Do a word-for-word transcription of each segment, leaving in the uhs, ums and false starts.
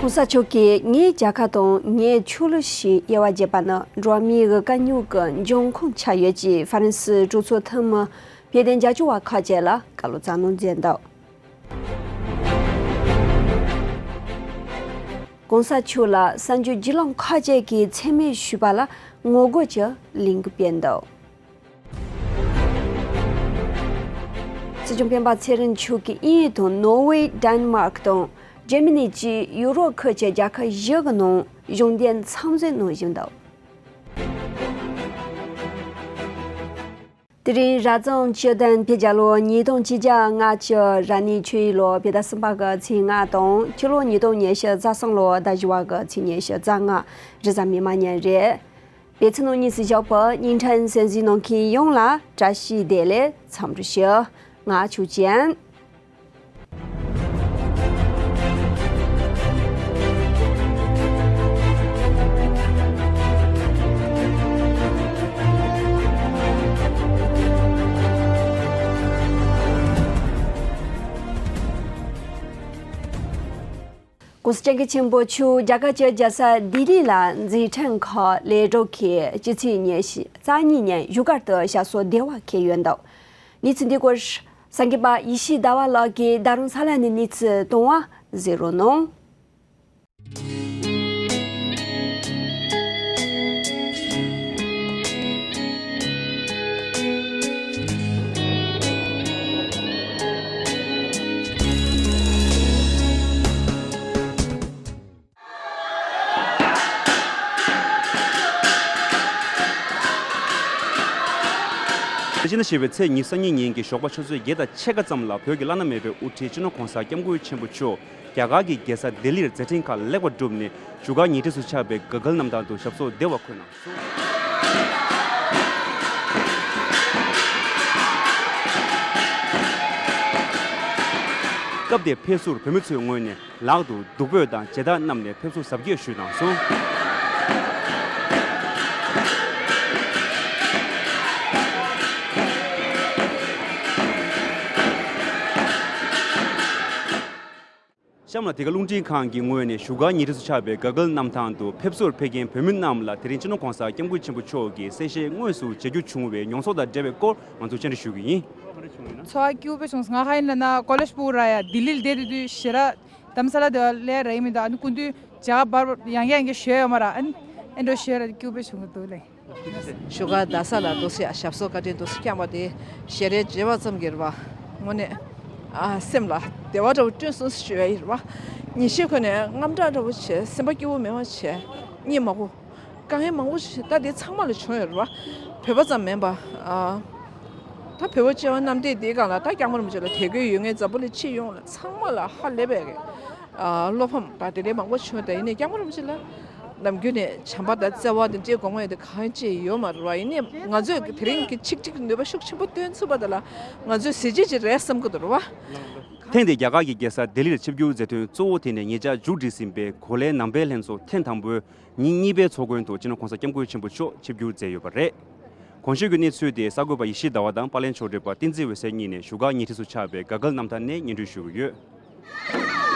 ༸གོང་ས་མཆོག་གིས་ངའི་རྒྱལ་ཁབ་དང་ངའི་ཆོས་ལུགས་ཞེས་དབྱེ་བ་འབྱེད་པ་ནི་འགྲོ་བ་མིའི་དཀའ་རྙོག་གི་འབྱུང་ཁུངས་ཆགས་ཡོད་ཅེས་ཧྥ་རན་སིའི་གྲོས་ཚོགས་འཐུས་མི་བེ་ཏན་རྒྱ་ཅུ་བ་ཁག་ཅིག་ལ་བཀའ་སློབ་སྩལ་གནང་མཛད་འདུག ༸གོང་ས་མཆོག་ལ་གསར་འགྱུར་བརྒྱུད་ལམ་ཁག་ཅིག་གིས་མཚན་སྨད་ཞུས་པ་ལ་ངོ་རྒོལ་གྱི་ལན་སྤྲད་འདུག་སྲིད་སྐྱོང་སྤེན་པ་ཚེ་རིང་མཆོག་གིས་དབྱིན་ཡུལ་དང་ནོར་ཝེ། ཌེན་མཱག་དང་འཇར་མ་ནི་བཅས་ཡུ་རོབ་ཁུལ་གྱི་རྒྱལ་ཁབ་བཞི་གི་ནང་གཞུང་འབྲེལ་འཚམས་གཟིགས་གནང་བཞིན་འདུག་དེ་རིང་རབ་བྱུང་བཅུ་བདུན་བོད་རྒྱལ་ལོ་ཉིས་སྟོང་ཆིག་བརྒྱ་ལྔ་བཅུ་རབ་གནས་ཆོས་ཡོས་ལོ་བོད་ཟླ་གསུམ་པ་གི་ཚེས་ལྔ་དང་སྤྱི་ལོ་ཉིས་སྟོང་ཉི་ཤུ་རྩ་གསུམ་ལོ་ཟླ་བཞི་བ་གི་ཚེས་ཉི་ཤུ་རྩ་ལྔ་རེས་གཟའ་མིག་དམར་ཉིན་རེད། དེ་ཚེ་ནང་གཉིས་སུ་བཞག་པའི་བརྙན་འཕྲིན་གསན་གཟིགས་གནང་མཁན་ཡོངས་ལ་བཀྲ་ཤིས་བདེ་ལེགས་འཚམས་འདྲི་ཞུ། ང་ཆོས་ཅན། ༸གོང་ས་སྐྱབས་མགོན་ཆེན་པོ་མཆོག་རྒྱ་གར་གྱི་རྒྱལ་ས་ལྡི་ལི་ལ་མཛད་འཕྲིན་ཁག་ལས་གྲོགས་ཁག་སྤྱི་ཚེས་ཉི་ཤུ་རྩ་གཉིས་ཉིན་བཞུགས་སྒར་དུ་ཞབས་སོར་བདེ་བར་འཁེལ་ཡོད་འདུག་གནས་ཚུལ་འདི་སྐོར་གསར་འགོད་པ་ཡེ་ཤེས་ཟླ་བ་ལགས་ཀྱིས་རྡ་རམ་ས་ལ་ནས་གནས་ཚུལ་གཏོང་བ་གཟིགས་རོགས་གནང་། དེ་བཞིན་བཞི་པའི་ཚེས་ཉི་ཤུ་རྩ་གཉིས་ཉིན་གྱི་ཞོགས་པ་ཆུ་ཚོད་བརྒྱད་དང་ཕྱེད་ཀ་ཙམ་ལ་བོད་ཀྱི་བླ་ན་མེད་པའི་དབུ་ཁྲིད་སྤྱི་ནོར་༸གོང་ས་༸སྐྱབས་མགོན་ཆེན་པོ་མཆོག་རྒྱ་གར་གྱི་རྒྱལ་ས་ལྡི་ལིར་མཛད་འཕྲིན་ཁག་ལེགས་པར་གྲུབ་ནས་བཞུགས་སྒར་ཉེ་འཁྲིས་སུ་ཆགས་པའི་ག་གྷལ་གནམ་ཐང་དུ་ཞབས་སོར་བདེ་བར་འཁོད་གནང་སོང་། སྐབས་དེར་ཕེབས་བསུར་བོད་མི་ཚོའི་ངོས་ནས་ལག་ཏུ་བདུག་སྤོས་དང་མཇལ་དར་བསྣམས་ནས་ཕེབས་བསུ་གཟབ་རྒྱས་ཞུས་གནང་སོང་། གཤམ་ལ་འདི་ག་རླུང་འཕྲིན་ཁང་གི་ངོས་ནས་བཞུགས་སྒར་ཉེ་འཁྲིས་སུ་ཆགས་པའི་ག་གྷལ་གནམ་ཐང་དུ་ཕེབས་བསུར་ཕེབས་མཁན་བོད་མི་རྣམས་ལ་དེ་རིང་སྤྱི་ནོར་༸གོང་ས་༸སྐྱབས་མགོན་ཆེན་པོ་མཆོག་གི་གསལ་བཤད་དངོས་སུ་མཇལ་རྒྱུ་བྱུང་བའི་མྱོང་ཚོར་དང་འབྲེལ་བའི་སྐོར་ང་ཚོས་བཅར་འདྲི་ཞུ་གི་ཡིན། ཚོར་བ་སྐྱིད་པོ་བྱུང་སོང་། ང་ཧ་ཡིན་ལ་ན་ཀོ་ལེཇ་སྤུ་ར་ཡ་ལྡི་ལི་བསྡད་དུས་ཞེ་དྲག་དྷ་རམ་ས་ལ་དེ་བ་ལས་ར་ཡིན་མི་འདུག་ཨ་ནི་སྐུ་མདུན་རྒྱ་གར་བར་ཡང་ཡང་གི་ཞོལ་ཡོད་མ་ར་ཨ་ནི་ཨེ་འགྲོ་ཞོལ་ར་སྐྱིད་པོ་བྱུང་གི་འདུག་ལེ། བཞུགས་སྒར་རྡ་ས་ལ་འདུག་སེ་ཞབས་སོར་བཀའ་དྲིན་འདུག་སེ་བསྐྱངས་པ་དེ་ཞལ་རས་མཇལ་བ་ཙམ་གྱིས་རེད་པ། དངོས་གནས་ཨ་སེམས་ལ་བདེ་བ་འདྲ་བོ་བསྐྲུན་སོང་ཞུ་ཡ་ཡིན་རེད་པ། ཉིན་ཤས་གོང་ནས་དངངས་སྐྲག་འདྲ་བོ་བྱས། སེམས་པ་སྐྱིད་པོ་མེད་པ་བྱས། གཉིད་མ་ཁུག་དཀའ་ངལ་མང་པོ་ཞིག་ད་དེ་ཚང་མ་ལ་བྱུང་ཡོད་རེད་པ། བོད་པ་ཙམ་མིན་པ། ཨ་ད་བོད་པ་སྤྱི་བ་གནམ་བསྟན་འདིའི་སྒང་ལ་ད་སྐྱབས་མགོན་རིན་པོ་ཆེ་ལ་དད་གུས་ཡོད་མཁན་འཛམ་བུ་གླིང་སྤྱི་ཡོངས་ལ་ཚང་མ་ལ་ཧ་ལས་པའི་གི་ཨ་བློ་ཕམ་དང་དེ་འདྲའི་མང་པོ་བྱུང་། ད་ཡིན་ནའི་སྐྱབས་མགོན་རིན་པོ་ཆེ་ལ་ནམ་རྒྱུན་ནས་བྱམས་པ་དང་བརྩེ་བ་དེ་འདྲའི་དགོངས་པ་དེ་གང་ཅི་ཡོད་མ་རེད་པ། ཡིན་ནའི་ང་ཚོས་དེ་རིང་གི་ཆིག་སྒྲིལ་ནུས་པ་ཤུགས་ཆེན་པོ་བཏོན་ཐུབ་པ་དེ་ལ་ང་ཚོས་གཟི་བརྗིད་ཅིག་རེད་བསམ་གྱི་འདུག་རེད་པ། ཐེངས་འདིར་རྒྱ་གར་གྱི་རྒྱལ་ས་ལྡི་ལིར་ཆིབས་བསྒྱུར་མཛད་དོན་གཙོ་བོ་དེ་ནི་ཉེ་ཆར་མཇུག་སྒྲིལ་ཟིན་པའི་གོ་ལའི་ནང་པའི་ལྷན་ཚོགས་ཐེངས་དང་པོའི་ཉིན་གཉིས་པའི་ཚོགས་མགོན་དུ་སྤྱི་ནོར་༸གོང་ས་༸སྐྱབས་མགོན་ཆེན་པོ་མཆོག་ཆིབས་བསྒྱུར་མཛད་ཡོད་པ་རེད། གོང་ཞུས་ཀྱི་གནས་ཚུལ་དེ་གསར་འགོད་པ་ཡེ་ཤེས་ཟླ་བ་དང་པར་ལེན་ཕྱོགས་སྒྲིག་པ་བསྟན་འཛིན་འོད་ཟེར་གཉིས་ནས་བཞུགས་སྒར་ཉེ་འཁྲིས་སུ་ཆགས་པའི་ག་གྷལ་གནམ་ཐང་ནས་སྙན་སྒྲོན་ཞུ་གི་ཡོད།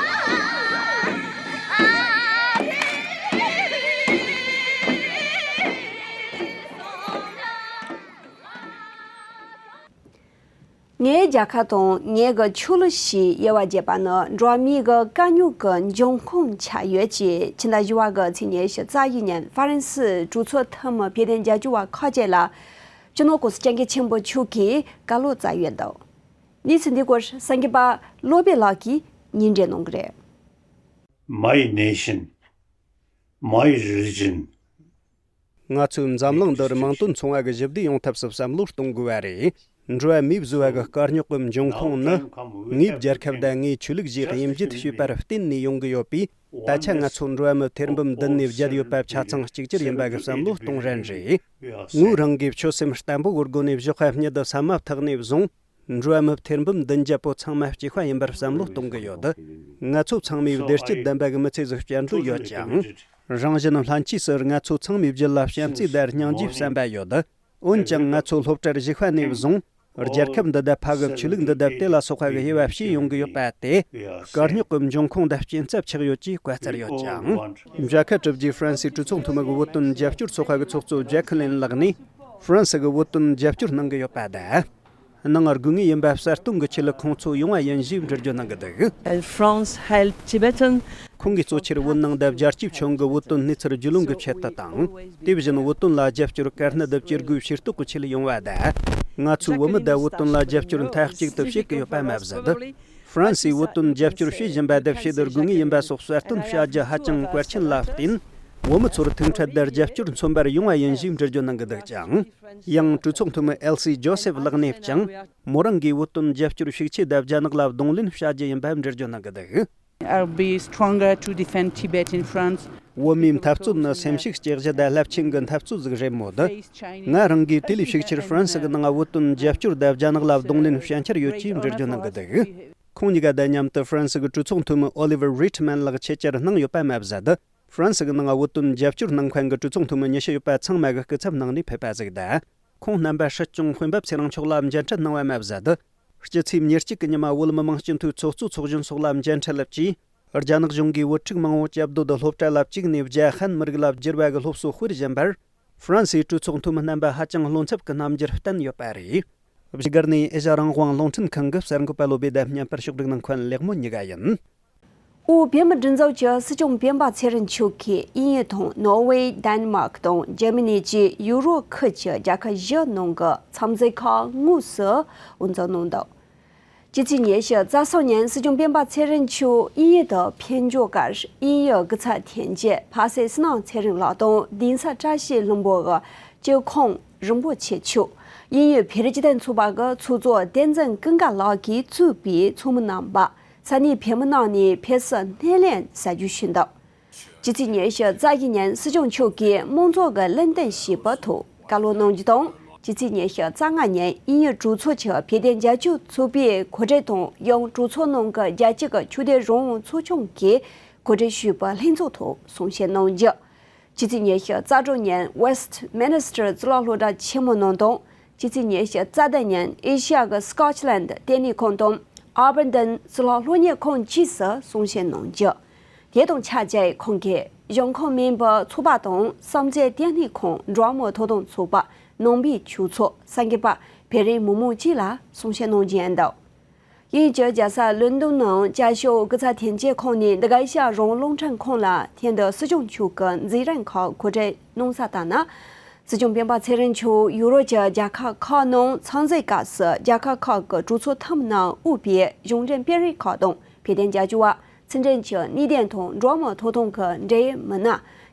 ངའི་རྒྱལ་ཁབ་དང་ངེད་ཀྱི་ཆོས་ལུགས་ཞེས་དབྱེ་བ་འབྱེད་པ་ནི་འགྲོ་བ་མིའི་དཀའ་རྙོག་གི་འབྱུང་ཁུངས་ཆགས་ཡོད་ཅེས་ཕྱི་ཟླ་བཞི་པ་གི་ཚེས་ཉི་ཤུ་རྩ་བཞི་ཉིན་ཧྥ་རན་སིའི་གྲོས་ཚོགས་འཐུས་མི་བེ་ཏན་རྒྱ་ཅུ་བ་ཁག་ཅིག་ལ་སྤྱི་ནོར་༸གོང་ས་༸སྐྱབས་མགོན་ཆེན་པོ་མཆོག་གིས་བཀའ་སློབ་སྩལ་ཡོད་འདུག་གནས་ཚུལ་འདི་སྐོར་གསར་འགོད་པ་བློ་བྷེ་ལགས་ཀྱིས་སྙན་སྒྲོན་གནང་གི་རེད། My nation, my religion. ང་ཚོའི་འཛམ་གླིང་འདིར་མིང་དོན་མཚུངས་པ་གི་ཞི་བདེ་ཡོང་ཐབས་སུ་བསམ་བློ་གཏོང་དགོས་པ་རེད། འགྲོ་བ་མིའི་བཟོ་བ་གི་དཀའ་རྙོག་གི་འབྱུང་ཁུངས་ནི། ངའི་རྒྱལ་ཁབ་དང་ངའི་ཆོས་ལུགས་ཞེས་དབྱེ་འབྱེད་བྱེད་པར་བརྟེན་ནས་ཡོང་གི་ཡོད་པས། ད་ཆ་ང་ཚོ་འགྲོ་བ་མི་ཐེར་འབུམ་བདུན་ནས་བརྒྱད་ཡོད་པ་ཆ་ཚང་གཅིག་གྱུར་ཡིན་པ་གི་བསམ་བློ་གཏོང་རན་རེད། ངོས་རང་གིས་ཆོད་སེམས་བརྟན་པོ་གི་སྒོ་ནས་བཞག་པ་ཉིད་དུ་ས་མ་ཐག་ནས་བཟུང་། འགྲོ་བ་མི་ཐེར་འབུམ་བདུན་བརྒྱ་པོ་ཚང་མ་གཅིག་པ་ཡིན་པར་བསམ་བློ་གཏོང་གི་ཡོད། ང་ཚོ་ཚང་མས་བདེ་སྐྱིད་ལྡན་པ་གི་མི་ཚེ་ཟིག་བསྐྱལ་འདོད་ཡོད་ཀྱང་། རང་བཞིན་ལྷན་སྐྱེས་སུ་ང་ཚོ་ཚང་མའི་རྒྱུད་ལ་བྱམས་བརྩེ་དང་སྙིང་རྗེའི་བསམ་པ་ཡོད། འོན་ཀྱང་ང་ཚོ་སློབ་གྲྭར་ཞུགས་པ་ནས་བཟུང་ རྒྱལ་ཁབ་འདི་དང་ཕ་གི་ཆོས་ལུགས་འདི་དང་དེ་ལ་སོགས་པ་གི་དབྱེ་བ་ཕྱེ་ཡོང་གི་ཡོད་པ་དེ། དཀའ་རྙོག་གི་འབྱུང་ཁུངས་དང་རྐྱེན་རྩ་ཆགས་ཡོད་ཅེས་བཀའ་སྩལ་ཡོད་ཅིང་། མཇལ་ཁ་གྲུབ་རྗེས་ཧྥ་རན་སིའི་གྲོས་ཚོགས་འཐུས་མི་གི་བོད་དོན་རྒྱབ་སྐྱོར་ཚོགས་པ་གི་ཚོགས་གཙོ་ཇེ་ཁི་ལིན་ལགས་ནས། ཧྥ་རན་སི་གི་བོད་དོན་རྒྱབ་སྐྱོར་གནང་གི་ཡོད་པ་དང་། ནང་དགོས་ངེས་ཡིན་པ་གསལ་སྟོན་གྱི་ཆེད་ཁོང་ཚོ་ཡོང་བ་ཡིན་ཞེས་འགྲེལ་བརྗོད་གནང་གི་འདུག France help Tibetan. ཁོང་གིས་གཙོ་ཆེར་བོད་ནང་དང་རྒྱལ་སྤྱིའི་ཁྱོན་གྱི་བོད་དོན་གནས་ཚུལ་རྒྱུས་ལོན་གྱི་ཆེད་དུ་དང་། དེ་བཞིན་བོད་དོན་ལ་རྒྱབ་སྐྱོར་དཀའ་གནད་བསྐྱུར་དགོས་ཤེས་རྟོགས་ཀྱི་ཆེད་ཡོང་བ་དང་། ང་ཚོས་བོད་མི་དང་བོད་དོན་ལ་རྒྱབ་སྐྱོར་མཐའ་གཅིག་ཏུ་བྱེད་ཀྱི་ཡོད་པ་མ་ཟད། ཧྥ་རན་སིས་བོད་དོན་རྒྱབ་སྐྱོར་བྱེད་བཞིན་པ་དང་བྱེད་དགོས་ངེས་ཡིན་པ་སོགས་གསལ་སྟོན་བྱ་རྒྱུ་ཧ་ཅང་གལ་ཆེན་ལ་བརྟེན། བོད་མི་ཚོར་ཐུགས་འཕྲད་དང་རྒྱབ་སྐྱོར་མཚོན་པར་ཡོང་བ་ཡིན་ཞེས་འགྲེལ་བརྗོད་གནང་གི་འདུག་ཅིང་། ཡང་གྲོས་ཚོགས་འཐུས་མི་ཨེལ་སི་ཇོ་སེབ་ལགས་ནས་ཀྱང་། མོ་རང་གིས་བོད་དོན་རྒྱབ་སྐྱོར་ཤུགས་ཆེ་དང་རྒྱ་ནག་ལ་གདོང་ལེན་བྱ་རྒྱུ་ཡིན་པ་འགྲེལ་བརྗོད་གནང་གི་འདུག I'll be stronger to defend Tibet in France. བོད་མིའི་འཐབ་རྩོད་ནི་སེམས་ཤུགས་སྐྱེད་གཞི་དང་རླབས་ཆེན་གྱི་འཐབ་རྩོད་ཟིག་རེད་མོད། ང་རང་གིས་དེ་ལས་ཤུགས་ཆེར་ཧྥ་རན་སི་གི་ནང་བོད་དོན་རྒྱབ་སྐྱོར་དང་རྒྱ་ནག་ལ་གདོང་ལེན་བྱེད་འཆར་ཡོད་ཅེས་འགྲེལ་བརྗོད་གནང་གི་འདུག་ཁོང་གཉིས་ཀ་དང་མཉམ་དུ་ཧྥ་རན་སི་གི་གྲོས་ཚོགས་འཐུས་མི་ཨོ་ལི་ཝར་རི་ཆི་མན་ལགས་ཆེད་བཅར་གནང་ཡོད་པ་མ་ཟད། ཧྥ་རན་སི་གི་ནང་བོད་དོན་རྒྱབ་སྐྱོར་གནང་མཁན་གྱི་གྲོས་ཚོགས་འཐུས་མི་ཉི་ཤུ་ཡོད་པ་ཚང་མ་གི་སྐུ་ཚབ་གནང་ནས་ཕེབས་པ་ཟིག་དང་། ཁོང་རྣམ་པ་སྲིད་སྐྱོང་དཔོན་འབབ་ཚེ་རིང་མཆོག་ལ་མཇལ་འཕྲད་གནང་བ་མ་ཟད། སྤྱི་ཚེས་ཉེར་གཅིག་གི་ཉི་མ་བོད་མི་མང་སྤྱི་འཐུས་ཚོགས་གཙོ་ཚོགས་གཞོན་སོགས་ལ་མཇལ་འཕྲད་ལབ་ཀྱིས། རྒྱ་ནག་གཞུང་གིས་བོད་ཕྲུག་མང་བོ་སྐྱབས་འདོད་སློབ་གྲྭ་ལ་བཅུག་ནས་རྒྱ་ཧན་མི་རིགས་ལ་བསྒྱུར་བ་གི་སློབ་གསོ་སྤེལ་བཞིན་པར། ཧྥ་རན་སིའི་གྲོས་ཚོགས་འཐུས་མི་རྣམ་པ་ཧ་ཅང་བློ་འཚབ་ཀྱི་རྣམ་འགྱུར་བསྟན་ཡོད་པ་རེད། བཞུགས་སྒར་ནས་ཨེ་ཤ་རང་དབང་རླུང་འཕྲིན་ཁང་གི་གསར་འགོད་པ་བློ་བྷེ་དང་མཉམ་པར་ཕྱོགས་སྒྲིག་གནང་མཁན་ལེགས་མོ་གཉིས་ཀ་ཡིན། དབུས་བོད་མིའི་སྒྲིག་འཛུགས་ཀྱི་སྲིད་སྐྱོང་སྤེན་པ་ཚེ་རིང་མཆོག་གིས་དབྱིན་ཡུལ་དང་ནོར་ཝེ། ཌེན་མཱག་དང་འཇར་མ་ནི་བཅས་ཡུ་རོབ་ཁུལ་གྱི་རྒྱལ་ཁབ་བཞི་ནང་གི་འཚམས་གཟིགས་ཁག་དངོས་སུ་དབུ་འཛུགས་གནང་འདུག་ཕྱི་ཚེས་ཉི་ཤུ་རྩ་གསུམ་ཉིན་སྲིད་སྐྱོང་སྤེན་པ་ཚེ་རིང་མཆོག་དབྱིན་ཡུལ་དུ་ཕེབས་འབྱོར་སྐབས། དབྱིན་ཡུལ་སྐུ་ཚབ་དོན་གཅོད་ཕ་སེ་བསོད་ནམས་ཚེ་རིང་ལགས་དང་གདན་ས་བཀྲ་ཤིས་ལྷུན་པོ་གི་ཅུས་ཁོང་རིན་པོ་ཆེ་མཆོག་དབྱིན་ཡུལ་བོད་རིགས་སྤྱི་མཐུན་ཚོགས་པ་གི་ཚོགས་གཙོ་བསྟན་འཛིན་ཀུན་དགའ་ལགས་ཀྱིས་གཙོས་པའི་ཚོགས་མི་རྣམ་པ་ས་གནས་བོད་མི་རྣམས་ནས་ཕེབས་བསུ་སྣེ་ལེན་ཟ་རྒྱུ་ཞུས་འདུག་ཕྱི་ཚེས་ཉི་ཤུ་རྩ་བཞི་ཉིན་སྲིད་སྐྱོང་མཆོག་གིས་དམངས་གཙོ་གི་ལུང་བསྟན་ཞུས་པའི་ཐོག་བཀའ་སློབ་གནང་རྒྱུ་དང་། ཕྱི་ཚེས་ཉི་ཤུ་རྩ་ལྔ་ཉིན་དབྱིན་ཡུལ་གྲོས་ཚོགས་ཀྱི་བོད་དོན་རྒྱབ་སྐྱོར་ཚོགས་པའི་གོ་སྒྲིག་དང་། ཡང་གྲོས་ཚོགས་ནང་གི་རྒྱལ་སྤྱི་གི་ཆོས་དད་རང་དབང་ཚོགས་ཆུང་གིས་གོ་སྒྲིག་ཞུས་པའི་ལྷན་ཚོགས་ཐོག་གསུང་བཤད་གནང་རྒྱུ། ཕྱི་ཚེས་ཉི་ཤུ་རྩ་དྲུག་ཉིན་ཝེ་སི་ཊི་མི་ནི་སི་ཊར་གཙུག་ལག་སློབ་གྲྭ་ཆེན་མོ་ནང་དང་། ཕྱི་ཚེས་ཉི་ཤུ་རྩ་བདུན་ཉིན་ཨེ་ཤི་ཡ་གི་སི་ཀོ་ཅི་ལན་ཌི་ལྟེ་གནས་ཁང་དང་ཨ་བར་ཌན་གཙུག་ལག་སློབ་གཉེར་ཁང་བཅས་སུ་གསུང་བཤད་གནང་རྒྱུ། དེ་དང་ཆབས་ཅིག་ཁོང་གིས་གཞུང་ཁོངས་མིན་པའི་ཚོགས་པ་དང་བསམ་ཚུལ་བསྟུན་ལྷན་ཁང་། འགྲོ་བ་མིའི་ཐོབ་ཐང་ཚོགས་པ། ནང་པའི་ཆོས་ཚོགས། གསར་འགོད་པ། བོད་རིགས་མི་མང་བཅས་ལ་གསུང་བཤད་གནང་རྒྱུ་ཡིན་འདུག་དབྱིན་ཇི་རྒྱལ་ས་ལོན་ཌོན་ནང་བཅའ་ཤོག་སྐུ་ཚབ་དོན་གཅོད་ཁང་ནས་འདི་ག་ཨེ་ཤ་ཡ་རང་དབང་རླུང་འཕྲིན་ཁང་ལ་ཐེངས་འདིའི་སྲིད་སྐྱོང་མཆོག་གི་མཛད་རིམ་ཁག་གོ་སྒྲིག་གནང་ས་ལྟར་ན། སྲིད་སྐྱོང་སྤེན་པ་ཚེ་རིང་མཆོག་ཡུ་རོབ་ཀྱི་རྒྱལ་ཁབ་ཁག་ནང་འཚམས་གཟིགས་སྐབས་སུ་རྒྱལ་ཁབ་ཁག་གི་གྲོས་ཚོགས་འཐུས་མི་རྣམས་དབུས་པའི་གཞུང་འབྲེལ་དཔོན་རིགས་ཁག་དང་བོད་དོན་རྒྱབ་སྐྱོར་བ། ཕྱི་འབྲེལ་གྱི་གནད་དོན་དང་འགྲོ་བ་མིའི་ཐོབ་ཐང་གི་འབྲེལ་ཡོད་མི་སྣ།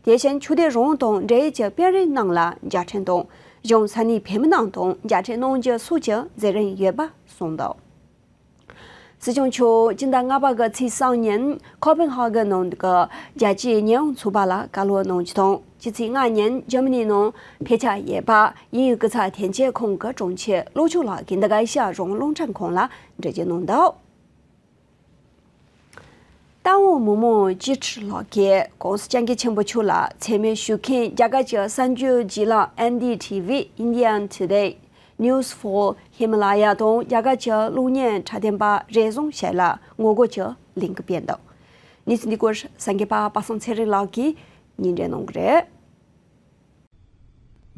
དེ་བཞིན་ཆོས་དད་རང་དབང་དང་འབྲེལ་ཡོད་ཀྱི་དཔོན་རིགས་རྣམས་ལ་མཇལ་འཕྲད་དང་། གཞུང་ས་གནས་བོད་མི་རྣམས་དང་མཇལ་འཕྲད་གནང་རྒྱུ་སོགས་ཀྱི་མཛད་རིམ་ཡོད་པ་གསུངས་འདུག་སྲིད་སྐྱོང་མཆོག་སྤྱི་ཟླ་ལྔ་པ་གི་ཚེས་གསུམ་ཉིན་ཁོ་པན་ཧ་གན་ནང་གི་རྒྱལ་སྤྱིའི་ཉེས་དབང་ཚོགས་པ་ལ་བཀའ་སློབ་གནང་རྒྱུ་དང་། ཕྱི་ཚེས་ལྔ་ཉིན་འཇར་མ་ནི་ནང་ཕེབས་འཆར་ཡོད་པ་དབྱིན་ཡུལ་སྐུ་ཚབ་དོན་གཅོད་ཁང་གི་དྲུང་ཆེ་བློ་ཆོས་ལགས་ཀྱིས་འདི་ག་ཨེ་ཤ་ཡ་རང་དབང་རླུང་འཕྲིན་ཁང་ལ་འགྲེལ་བརྗོད་གནང་འདུག་རྟ་དབང་མི་མང་སྤྱི་འཐུས་ལགས་ཀྱིས་༸གོང་ས་༸སྐྱབས་མགོན་ཆེན་པོ་མཆོག་ལ་མཚན་སྨད་ཞུ་མཁན་རྒྱ་གར་གྱི་གསར་འགྱུར་བརྒྱུད་ལམ་ཨེན་ཌི་ཊི་ཝི། Indian Today། News for Himalaya དང་རྒྱ་གར་གྱི་གློག་བརྙན་འཁྲབ་སྟོན་པ་རེ་ཟུང་ཞིག་ལ་ངོ་རྒོལ་གྱི་ལས་འགུལ་སྤེལ་འདུག་གནས་ཚུལ་འདི་སྐོར་གསར་འགོད་པ་པ་སངས་ཚེ་རིང་ལགས་ཀྱིས་སྙན་སྒྲོན་གནང་གི་རེད།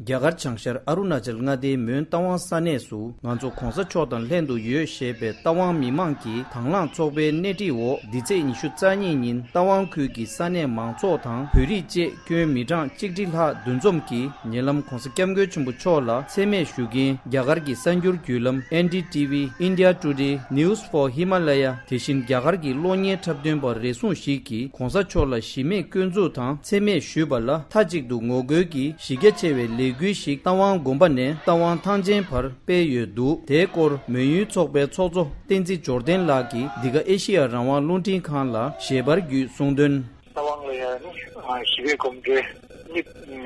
རྒྱ་གར་བྱང་ཤར་ཨ་རུ་ན་ཅལ་མངའ་སྡེའི་མོན་རྟ་དབང་ས་གནས་སུ་ང་ཚོ་༸གོང་ས་མཆོག་དང་ལྷན་དུ་ཡོད་ཞེས་པའི་རྟ་དབང་མི་མང་གི་དང་བླངས་ཚོགས་པའི་སྣེ་ཁྲིད་འོག་འདི་ཚེས་ཉི་ཤུ་རྩ་གཉིས་ཉིན་རྟ་དབང་ཁུལ་གྱི་ས་གནས་མང་ཚོགས་དང་བོད་རིགས་བཅས་སྐྱོན་མི་གྲངས་གཅིག་ཁྲི་ལྷག་འདུ་འཛོམས་ཀྱིས་ཉེ་ལམ་༸གོང་ས་༸སྐྱབས་མགོན་ཆེན་པོ་མཆོག་ལ་མཚན་སྨད་ཞུ་མཁན་རྒྱ་གར་གྱི་གསར་འགྱུར་བརྒྱུད་ལམ་ཨེན་ཌི་ཊི་ཝི། India Today། News for Himalaya། དེ་བཞིན་རྒྱ་གར་གྱི་གློག་བརྙན་འཁྲབ་སྟོན་པ་རེ་ཟུང་ཞིག་གིས་༸གོང་ས་མཆོག་ལ་གཞི་མེད་སྐྱོན་འཛུགས་དང་མཚན་སྨད་ཞུས་པ་ལ་མཐའ་གཅིག་ཏུ་ངོ་རྒོལ་གྱིས་གཞི་རྒྱ་ཆེ་བའི་ལས་འགུལ་ཞིག་རྟ་དབང་དགོན་པ་ནས་རྟ་དབང་ཐང་ཆེན་བར་སྤེལ་ཡོད་འདུག་དེའི་སྐོར་མོན་ཡུལ་ཚོགས་པའི་ཚོགས་གཙོ་བསྟན་འཛིན་འབྱོར་ལྡན་ལགས་ཀྱིས་འདི་ག་ཨེ་ཤེ་ཡ་རང་དབང་རླུང་འཕྲིན་ཁང་ལ་ཞལ་པར་བརྒྱུད་གསུངས་དོན། རྟ་དབང་ལ་ཡང་ནི་ཞི་བའི་གོམ་བགྲོད་ ནི་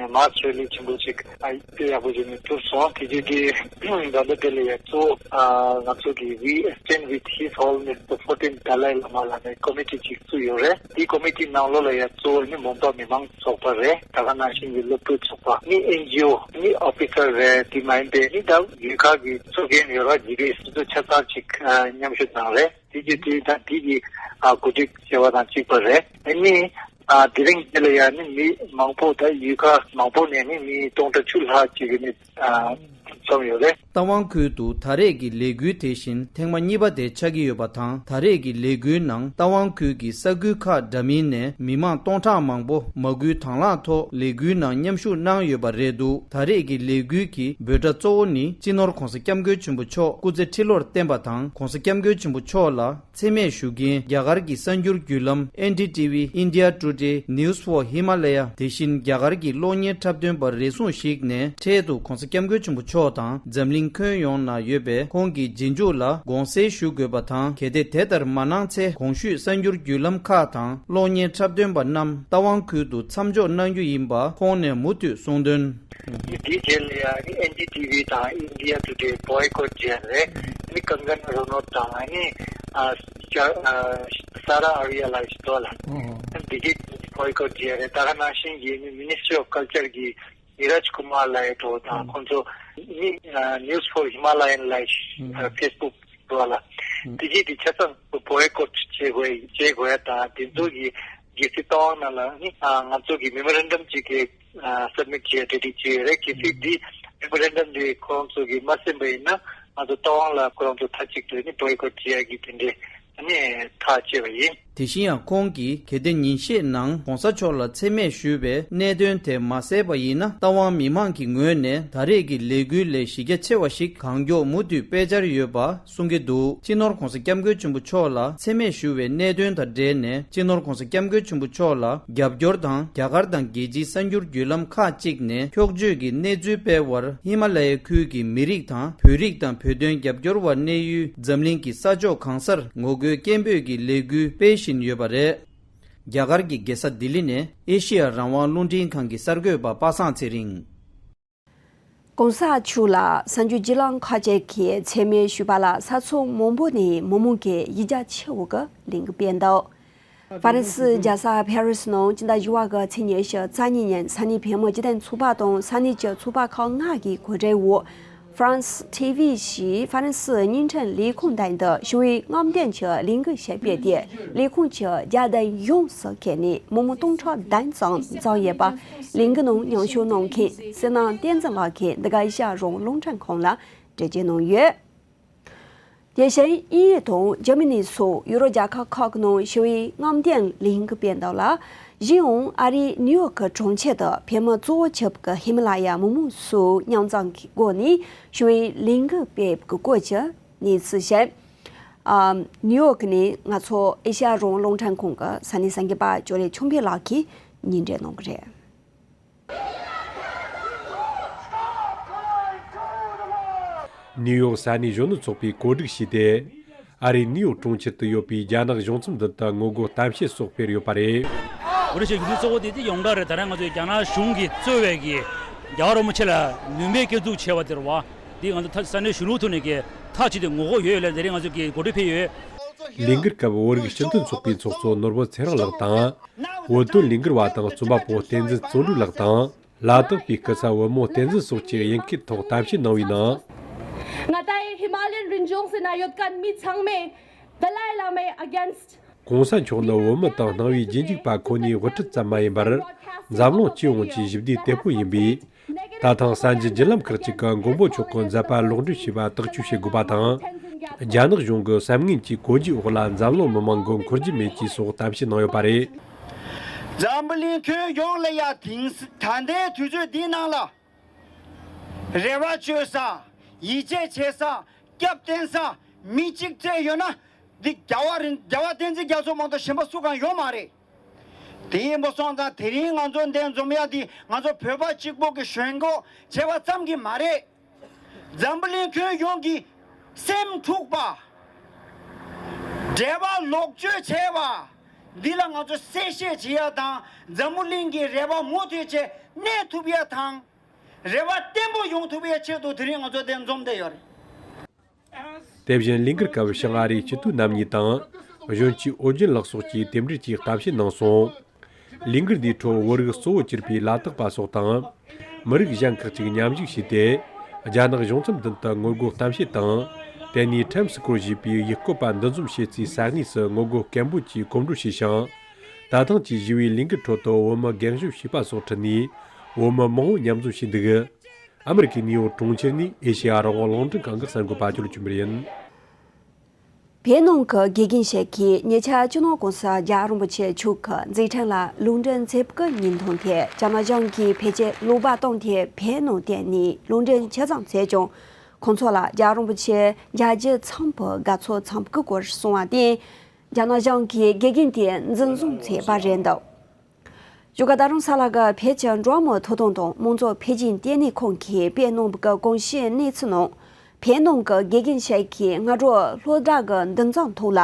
མཱས་རེ་ལི་ཆེན་པོ་ཅིག་ཨ་དཔེ་ཡག་པོ་བྱས་ནས་གྲུབ་སོང་། དེ་རྗེས་དེ་ད་ལྟ་དེ་ལ་ཡ་གཙོ་བོ་ཨ་ང་ཚོ་གི་We Stand With His Holiness the Fourteenth Dalai Lama ལབ་ནས་ཀོ་མི་ཊི་ཅིག་བཙུགས་ཡོད་རེད། དེའི་ཀོ་མི་ཊི་ནང་ལོགས་ལ་ཡ་གཙོ་བོ་ནི་མོན་པ་མི་མང་ཚོགས་པ་རེད། ད་ག་ནང་བཞིན་གྱི་སློབ་ཕྲུག་ཚོགས་པ་ནི་ཨེན་ཇི་ཨོ་ནི་ཨོ་ཕི་སར་རེད། དེ་མ་ཡིན་པའི་ནི་ད་ཡུལ་ཁག་གི་ཚོགས་རྒན་ཡོད་ར་ཇི་གི་སོ་སོ་ཆ་ཚང་ཅིག་ཨ་མཉམ་ཞུགས་གནང་རེད། དེ་རྗེས་དེ་ད་དེ་གི་ཨ་གོ་སྒྲིག་བྱས་པ་དང་གཅིག་པ་རེད། ཨ་ནི་ཨ་དེ་རིང་དེ་ལ་ཡ་ནི་མི་མང་པོ་ད་ཡུལ་ཁག་མང་པོ་ནས་ནི་མི་སྟོང་ཕྲག་བཅུ་ལྷག་ཅིག་གི་ནི་ཨ་འཛོམས་ཡོད་རེད། རྟ་དབང་ཁུལ་དུ་ད་རེས་ཀྱི་ལས་འགུལ་དེ་བཞིན་ཐེངས་མ་གཉིས་པ་དེ་ཆགས་ཀྱི་ཡོད་པ་དང་། ད་རེས་ཀྱི་ལས་འགུལ་ནང་རྟ་དབང་ཁུལ་གྱི་ས་ཁུལ་ཁག་འདྲ་མིན་ནས་མི་མང་སྟོང་ཕྲག་མང་པོ་མ་སྐུལ་དང་བླངས་ཐོག་ལས་འགུལ་ནང་མཉམ་ཞུགས་གནང་ཡོད་པ་རེད་འདུག་ད་རེས་ཀྱི་ལས་འགུལ་གྱི་འབོད་སྒྲ་གཙོ་བོ་ནི་སྤྱི་ནོར་༸གོང་ས་༸སྐྱབས་མགོན་ཆེན་པོ་མཆོག་སྐུ་ཚེ་ཁྲི་ལོར་བརྟན་པ་དང་༸གོང་ས་༸སྐྱབས་མགོན་ཆེན་པོ་མཆོག་ལ་མཚན་སྨད་ཞུ་མཁན་རྒྱ་གར་གྱི་གསར་འགྱུར་བརྒྱུད་ལམ་ཨེན་ཌི་ཊི་ཝི་India Today, News for Himalaya། དེ་བཞིན་རྒྱ་གར་གྱི་གློག་བརྙན་འཁྲབ་སྟོན་པ་རེ་ཟུང་ཞིག་ནས་འཕྲལ་དུ་༸གོང་ས་༸སྐྱབས་མགོན་ཆེན་པོ་མཆོག་དང་འཛམ་གླིང་ཁྱོན་ཡོངས་ན་ཡོད་པའི་ཁོང་གི་རྗེས་འཇུག་ལ་དགོངས་སེལ་ཞུ་དགོས་པ་དང་། གལ་ཏེ་དེ་ལྟར་མ་གནང་ཚེ་གོང་ཞུས་གསར་འགྱུར་བརྒྱུད་ལམ་ཁག་དང་གློག་བརྙན་འཁྲབ་སྟོན་པ་རྣམས་རྟ་དབང་ཁུལ་དུ་མཚམས་འཇོག་གནང་རྒྱུ་ཡིན་པ་ཁོང་ནས་མུ་མཐུད་གསུངས་དོན། དེའི་རྗེས་ལ་ཡང་ཨེན་ཌི་ཊི་ཝི་དང་India Today boycott བྱས་རེད། ཨ་ནི་ཀང་ཀ་ན་རོ་ནོད་དང་ཨ་ནི་ཨ་ཅ་ཨ་སཱ་ར་ཨ་རི་ཡ་ལ་ཞིག་འདུག་ལ། ཨོ། འདི་གས་boycott བྱས་རེད། ད་ག་ནང་བཞིན་གྱི་ནི་Ministry of Culture གི་ནི་རཱཇ་ཀུ་མཱར་ལགས་ཡོད་དོ་དང་ཁོང་ཚོ་ནི་ཨ་News for Himalayan ལ་ཨ་Facebook འདུག་ལ། འདི་གས་དེ་ཆ་ཚང་boycott བྱེད་དགོས་བྱེད་དགོས་ཡ་དང་དེ་ཚོ་གི་གལ་སྲིད་རྟ་དབང་ནང་ལ་ནི་ཨ་ང་ཚོ་གི་memorandum ཅིག་གི་ཨ་submit བྱས་གྲ་སྒྲིག་བྱས་ཡོད་རེད། གལ་སྲིད་འདི་memorandum འདི་ཁོང་ཚོ་གིས་མ་གསན་པ་ཡིན་ན་ང་ཚོ་རྟ་དབང་ལ་ཁོ་རང་ཚོ་མཐའ་གཅིག་ཏུ་ནི་boycott བྱེད་ཡ་གི་དེ་འདྲའི་ཨ་ནི་ཐག་བཅད་པ་ཡིན། དེ་བཞིན་ཡང་ཁོང་གིས་གལ་ཏེ་ཉིན་ཤས་ནང་༸གོང་ས་མཆོག་ལ་མཚན་སྨད་ཞུས་པའི་གནད་དོན་དེ་མ་གསལ་བ་ཡིན་ན་རྟ་དབང་མི་མང་གི་ངོས་ནས་ད་རེས་ཀྱི་ལས་འགུལ་ལས་གཞི་རྒྱ་ཆེ་བ་ཞིག་གང་མགྱོགས་མུ་མཐུད་སྤེལ་འཆར་ཡོད་པ། གསུང་གི་འདུག་སྤྱི་ནོར་༸གོང་ས་༸སྐྱབས་མགོན་ཆེན་པོ་མཆོག་ལ་མཚན་སྨད་ཞུ་བའི་གནད་དོན་དང་འབྲེལ་ནས་སྤྱི་ནོར་༸གོང་ས་༸སྐྱབས་མགོན་ཆེན་པོ་མཆོག་ལ་རྒྱབ་སྐྱོར་དང་རྒྱ་གར་དང་རྒྱལ་སྤྱིའི་གསར་འགྱུར་བརྒྱུད་ལམ་ཁག་ཅིག་ནས་འཁྱོག་བརྗོད་ཀྱི་གནས་ཚུལ་སྤེལ་བར་ཧི་མ་ལ་ཡའི་ཁུལ་གྱི་མི་རིགས་དང་བོད་རིགས་དང་བོད་དོན་རྒྱབ་སྐྱོར་བ་གནས་ཡུལ་འཛམ་གླིང་གི་ས་ཕྱོགས་གང་སར་ངོ་རྒོལ་སྐད་འབོད་ཀྱི་ལས་འགུལ་སྤེལ་བཞིན་ཡོད་པ་རེད། རྒྱ་གར་གྱི་རྒྱལ་ས་ལྡི་ལི་ནས་ཨེ་ཤི་ཡ་རང་དབང་རླུང་འཕྲིན་ཁང་གི་གསར་འགོད་པ་པ་སངས་ཚེ་རིང་། ༸གོང་ས་མཆོག་ལ་གསར་འགྱུར་བརྒྱུད་ལམ་ཁག་ཅིག་གིས་མཚན་སྨད་ཞུས་པ་ལ་ས་ཕྱོགས་མང་པོ་ནས་མི་མང་གིས་ཡིད་འཇགས་ཆེ་བོ་གི་ལན་སྤྲད་འདུག་ཧྥ་རན་སིའི་རྒྱལ་ས་ཕ་རི་སི་ནང་སྤྱི་ཟླ་བཞི་པ་གི་ཚེས་ཉི་ཤུ་རྩ་གཉིས་ཉིན་ས་གནས་བོད་མི་སྤྱི་མཐུན་ཚོགས་པ་དང་ས་གནས་ཀྱི་ཚོགས་པ་ཁག་ལྔ་གིས་གོ་སྒྲིག་འོག་France T V ཞེས་ཧྥ་རན་སིའི་བརྙན་འཕྲིན་ལས་ཁུངས་དང་དུ་ཞི་བའི་རྔམ་སྟོན་གྱི་ལས་འགུལ་ཞིག་སྤེལ་ཏེ། ལས་ཁུངས་ཀྱི་རྒྱལ་དར་ཡོངས་སུ་བཀལ་ནས་མི་མང་སྟོང་ཕྲག་བདུན་ཙམ་འཛོམས་ཡོད་པ། ལས་འགུལ་ནང་མཉམ་ཞུགས་གནང་མཁན་བསོད་ནམས་བསྟན་འཛིན་ལགས་ཀྱིས་འདི་ག་ཨེ་ཤ་ཡ་རང་དབང་རླུང་འཕྲིན་ཁང་ལ་འགྲེལ་བརྗོད་གནང་ཡོད། དེ་བཞིན་དབྱིན་ཡུལ་དང་འཇར་མ་ནི་སོགས་ཡུ་རོབ་རྒྱལ་ཁབ་ཁག་གི་ནང་ཞི་བའི་རྔམ་སྟོན་ལས་འགུལ་སྤེལ་འདུག་ལ། གཞན་ཡང་ཨ་རིའི་ནིའུ་ཡོག་གི་གྲོང་ཁྱེར་དུ་བོད་མི་གཙོ་བོ་གྱུར་པའི་ཧི་མ་ལ་ཡ་མི་མང་སོགས་མཉམ་འཛོམས་ཀྱི་སྒོ་ནས་ཞི་བའི་ལས་འགུལ་སྤེལ་གྱི་སྐོར་གྱི་གནས་ཚུལ་བཤད། ཨ། ནིའུ་ཡོག་ནས་ང་ཚོ་ཨེ་ཤ་ཡ་རང་དབང་རླུང་འཕྲིན་ཁང་གི་ས་གནས་གསར་འགོད་པ་ཅོ་ལེ་ཆོས་འཕེལ་ལགས་ཀྱིས་སྙན་སྒྲོན་གནང་གི་རེད། ནིའུ་ཡོག་ས་གནས་གཞོན་ནུ་ཚོགས་པས་གོ་སྒྲིག་བྱས་ཏེ། ཨ་རིའི་ནིའུ་ཡོག་གྲོང་ཁྱེར་དུ་ཡོད་པའི་རྒྱ་ནག་གཞུང་ཚབ་མདུན་དུ་ངོ་རྒོལ་གཏམ་བཤད་སོགས་སྤེལ་ཡོད་པ་རེད། འོ་རེད་ཤག་གཞུང་ཚབ་གཙོ་བོ་དེ་དེ་ཡོངས་གྲགས་རེད། ད་རེས་ང་ཚོས་རྒྱ་ནག་གཞུང་གིས་གཙོས་པའི་གི་རྒྱལ་བ་རིན་པོ་ཆེ་ལ་ནུས་མེད་སྐྱོན་འཛུགས་བྱས་པ་དེ་རེད་བ། འདི་ང་ཚོ་ད་ས་གནས་གཞུང་ལུགས་ཐོག་ནས་གི་ཐག་བཅད་དེ་ངོ་རྒོལ་ཡོད་ཡོད་ལ་དེ་རིང་ང་ཚོས་གི་གོ་སྒྲིག་ཕེབས་ཡོད། ལས་འགུལ་སྐབས་བོད་རིགས་སྤྱི་མཐུན་ཚོགས་པའི་ཚོགས་གཙོ་ནོར་བུ་ཚེ་རིང་ལགས་དང་། བོད་དོན་ལས་འགུལ་བ་དང་རྩོམ་པ་པོ་བསྟན་འཛིན་བརྩོན་འགྲུས་ལགས་དང་། ལ་དྭགས་པའི་སྐུ་ཚབ་བུ་མོ་བསྟན་འཛིན་སོགས་ཀྱིས་དབྱིན་སྐད་ཐོག་གཏམ་བཤད་གནང་བའི་ནང་། ང་ད་ཧི་མ་ལ་ཡན་རི་ལྗོངས་སུ་ན་ཡོད་མཁན་མི་ཚང་མས་དཱ་ལའི་བླ་མའི་against། གོང་ས་མཆོག་ནི་བོད་མི་དང་སྣང་བའི་རྗེས་འཇུག་པ་ཁོ་ནའི་དབུ་ཁྲིད་ཙམ་མ་ཡིན་པར། འཛམ་གླིང་སྤྱི་ཡོངས་ཀྱི་ཞི་བདེའི་དེད་དཔོན་ཡིན་པས། ད་ཐེངས་གསར་འགྱུར་བརྒྱུད་ལམ་ཁག་ཅིག་གིས་མགོན་པོ་མཆོག་གི་མཛད་པ་ལོག་འགྲེལ་བྱས་པ་ཐག་གཅོད་བྱེད་དགོས་པ་དང་། རྒྱ་ནག་གཞུང་གི་བསམ་ངན་གྱི་གོ་རྒྱུའི་འོག་ལ་འཛམ་གླིང་མི་མང་གི་འཁོར་རྒྱུ་མེད་ཅེས་སོགས་གཏམ་བཤད་གནང་ཡོད་པ་རེད། འཛམ་བུ་གླིང་ཁྱོན་ཡོངས་ལ་ཡ་དེང་ད་ལྟའི་དུས་ཚོད་འདིའི་ནང་ལ་རེ་བ་བཅོལ་ས། ཡིད་ཆེས་བྱེད་ས། སྐྱབས་བསྟེན་ས་མི་གཅིག་བཙལ་ཡོད་ན། འདི་རྒྱལ་བ་རིན་རྒྱལ་བ་བསྟན་འཛིན་རྒྱ་མཚོ་མ་གཏོགས་གཞན་པ་སུ་གང་ཡོད་མ་རེད། དེ་ཡིན་པ་སོང་ཙང་དེ་རིང་ང་ཚོ་འདིར་འཛོམས་ཡ་འདི་ང་ཚོ་བོད་པ་གཅིག་པོ་གི་ཞེན་ཁོག་བྱས་པ་ཙམ་གྱིས་མ་རེད། འཛམ་བུ་གླིང་ཁྱོན་ཡོངས་ཀྱི་སེམས་འཁྲུགས་པ། འབྲེལ་བ་ལོག་སྤྱོད་བྱས་པ། འདི་ལ་ང་ཚོ་གསལ་བཤད་བྱེད་ཡ་དང་། འཛམ་བུ་གླིང་གི་རེ་བ་མུ་མཐུད་བྱས་གནས་ཐུབ་ཡ་དང་། རེ་བ་བརྟན་པོ་ཡོང་ཐུབ་ཡ་ཆེད་དུ་དེ་རིང་ང་ཚོ་འདིར་འཛོམས་བསྡད་ཡོད་རེད། དེ་བཞིན་ལས་འགུལ་སྐབས་ཞིང་ཨ་རིའི་སྤྱི་འཐུས་རྣམ་གཉིས་དང་གཞོན་སྐྱེས་ཨོ་རྒྱན་ལགས་སོགས་ཀྱིས་རྟེན་འབྲེལ་གྱི་གཏམ་བཤད་གནང་སོང་། ལས་འགུལ་འདིའི་ཁྲོད་བོད་རིགས་གཙོ་བོ་གྱུར་པའི་ལ་དྭགས་པ་སོགས་དང་། མི་རིགས་གཞན་ཁག་ཅིག་མཉམ་ཞུགས་བྱས་ཏེ། རྒྱ་ནག་གཞུང་ཚབ་མདུན་དུ་ངོ་རྒོལ་གཏམ་བཤད་དང་། དེ་ནས་ཊའིམ་སི་སྐོར་ཞེས་པའི་ཡུལ་སྐོར་པ་འདུ་འཛོམས་བྱེད་སའི་ས་གནས་སུ་ངོ་རྒོལ་སྐད་འབོད་ཀྱིས་གོམ་བགྲོད་བྱས་ཤིང་། ད་ཐེངས་ཀྱི་ཞི་བའི་ལས་འགུལ་ཁྲོད་དུ་བོད་མི་རྒན་གཞོན་བྱིས་པ་སོགས་ཁྲིད་ནས་བོད་མི་མང་བོ་མཉམ་འཛོམས་བྱས་འདུག་ཨ་མི་རི་ཀའི་ནིའུ་ཡོག་གྲོང་ཁྱེར་ནས་ཨེ་ཤེ་ཡ་རང་དབང་རླུང་འཕྲིན་ཁང་གི་གསར་འགོད་པ་ཅོ་ལོ་ཆུ་མེར་ཡིན། བོད་ནང་གི་དགེ་རྒན་ཞིག་གིས་ཉེ་ཆར་སྤྱི་ནོར་༸གོང་ས་༸རྒྱལ་བ་རིན་པོ་ཆེ་མཆོག་གི་མཛད་འཕྲིན་ལ་ལུང་འདྲེན་མཛད་པའི་ཉིན་ཐོ་དེ་རྒྱ་ནག་གཞུང་གིས་བོད་ཀྱི་ལུང་པ་བཏང་སྟེ་བོད་ནང་བསྡད་ནས་ལུང་འདྲེན་ཇི་ཙམ་མཛད་ཀྱང་། ཁོང་ཚོ་ལ་༸རྒྱལ་བ་རིན་པོ་ཆེ་མཇལ་རྒྱུ་འཚམས་པའི་དགའ་ཚོར་འཚམས་པའི་སྐོར་གསུངས་པར་བརྟེན། རྒྱ་ནག་གཞུང་གིས་དགེ་རྒན་དེ་འཛིན་བཟུང་བྱས་པ་རེད་འདུག་བཞུགས་སྒར་རྡ་རམ་ས་ལ་གི་བོད་ཀྱི་འགྲོ་བ་མིའི་ཐོབ་ཐང་དང་དམངས་གཙོ་འཕེལ་རྒྱས་ལྟེ་གནས་ཁང་གིས་སྤེལ་གནང་བའི་གོང་ཞུས་གནས་ཚུལ་ནང་། བོད་ནང་གི་དགེ་རྒན་ཞིག་གིས་སྔ་དྲོ་སློབ་གྲྭ་གི་འདུ་འཛོམས་ཐོག་ལ།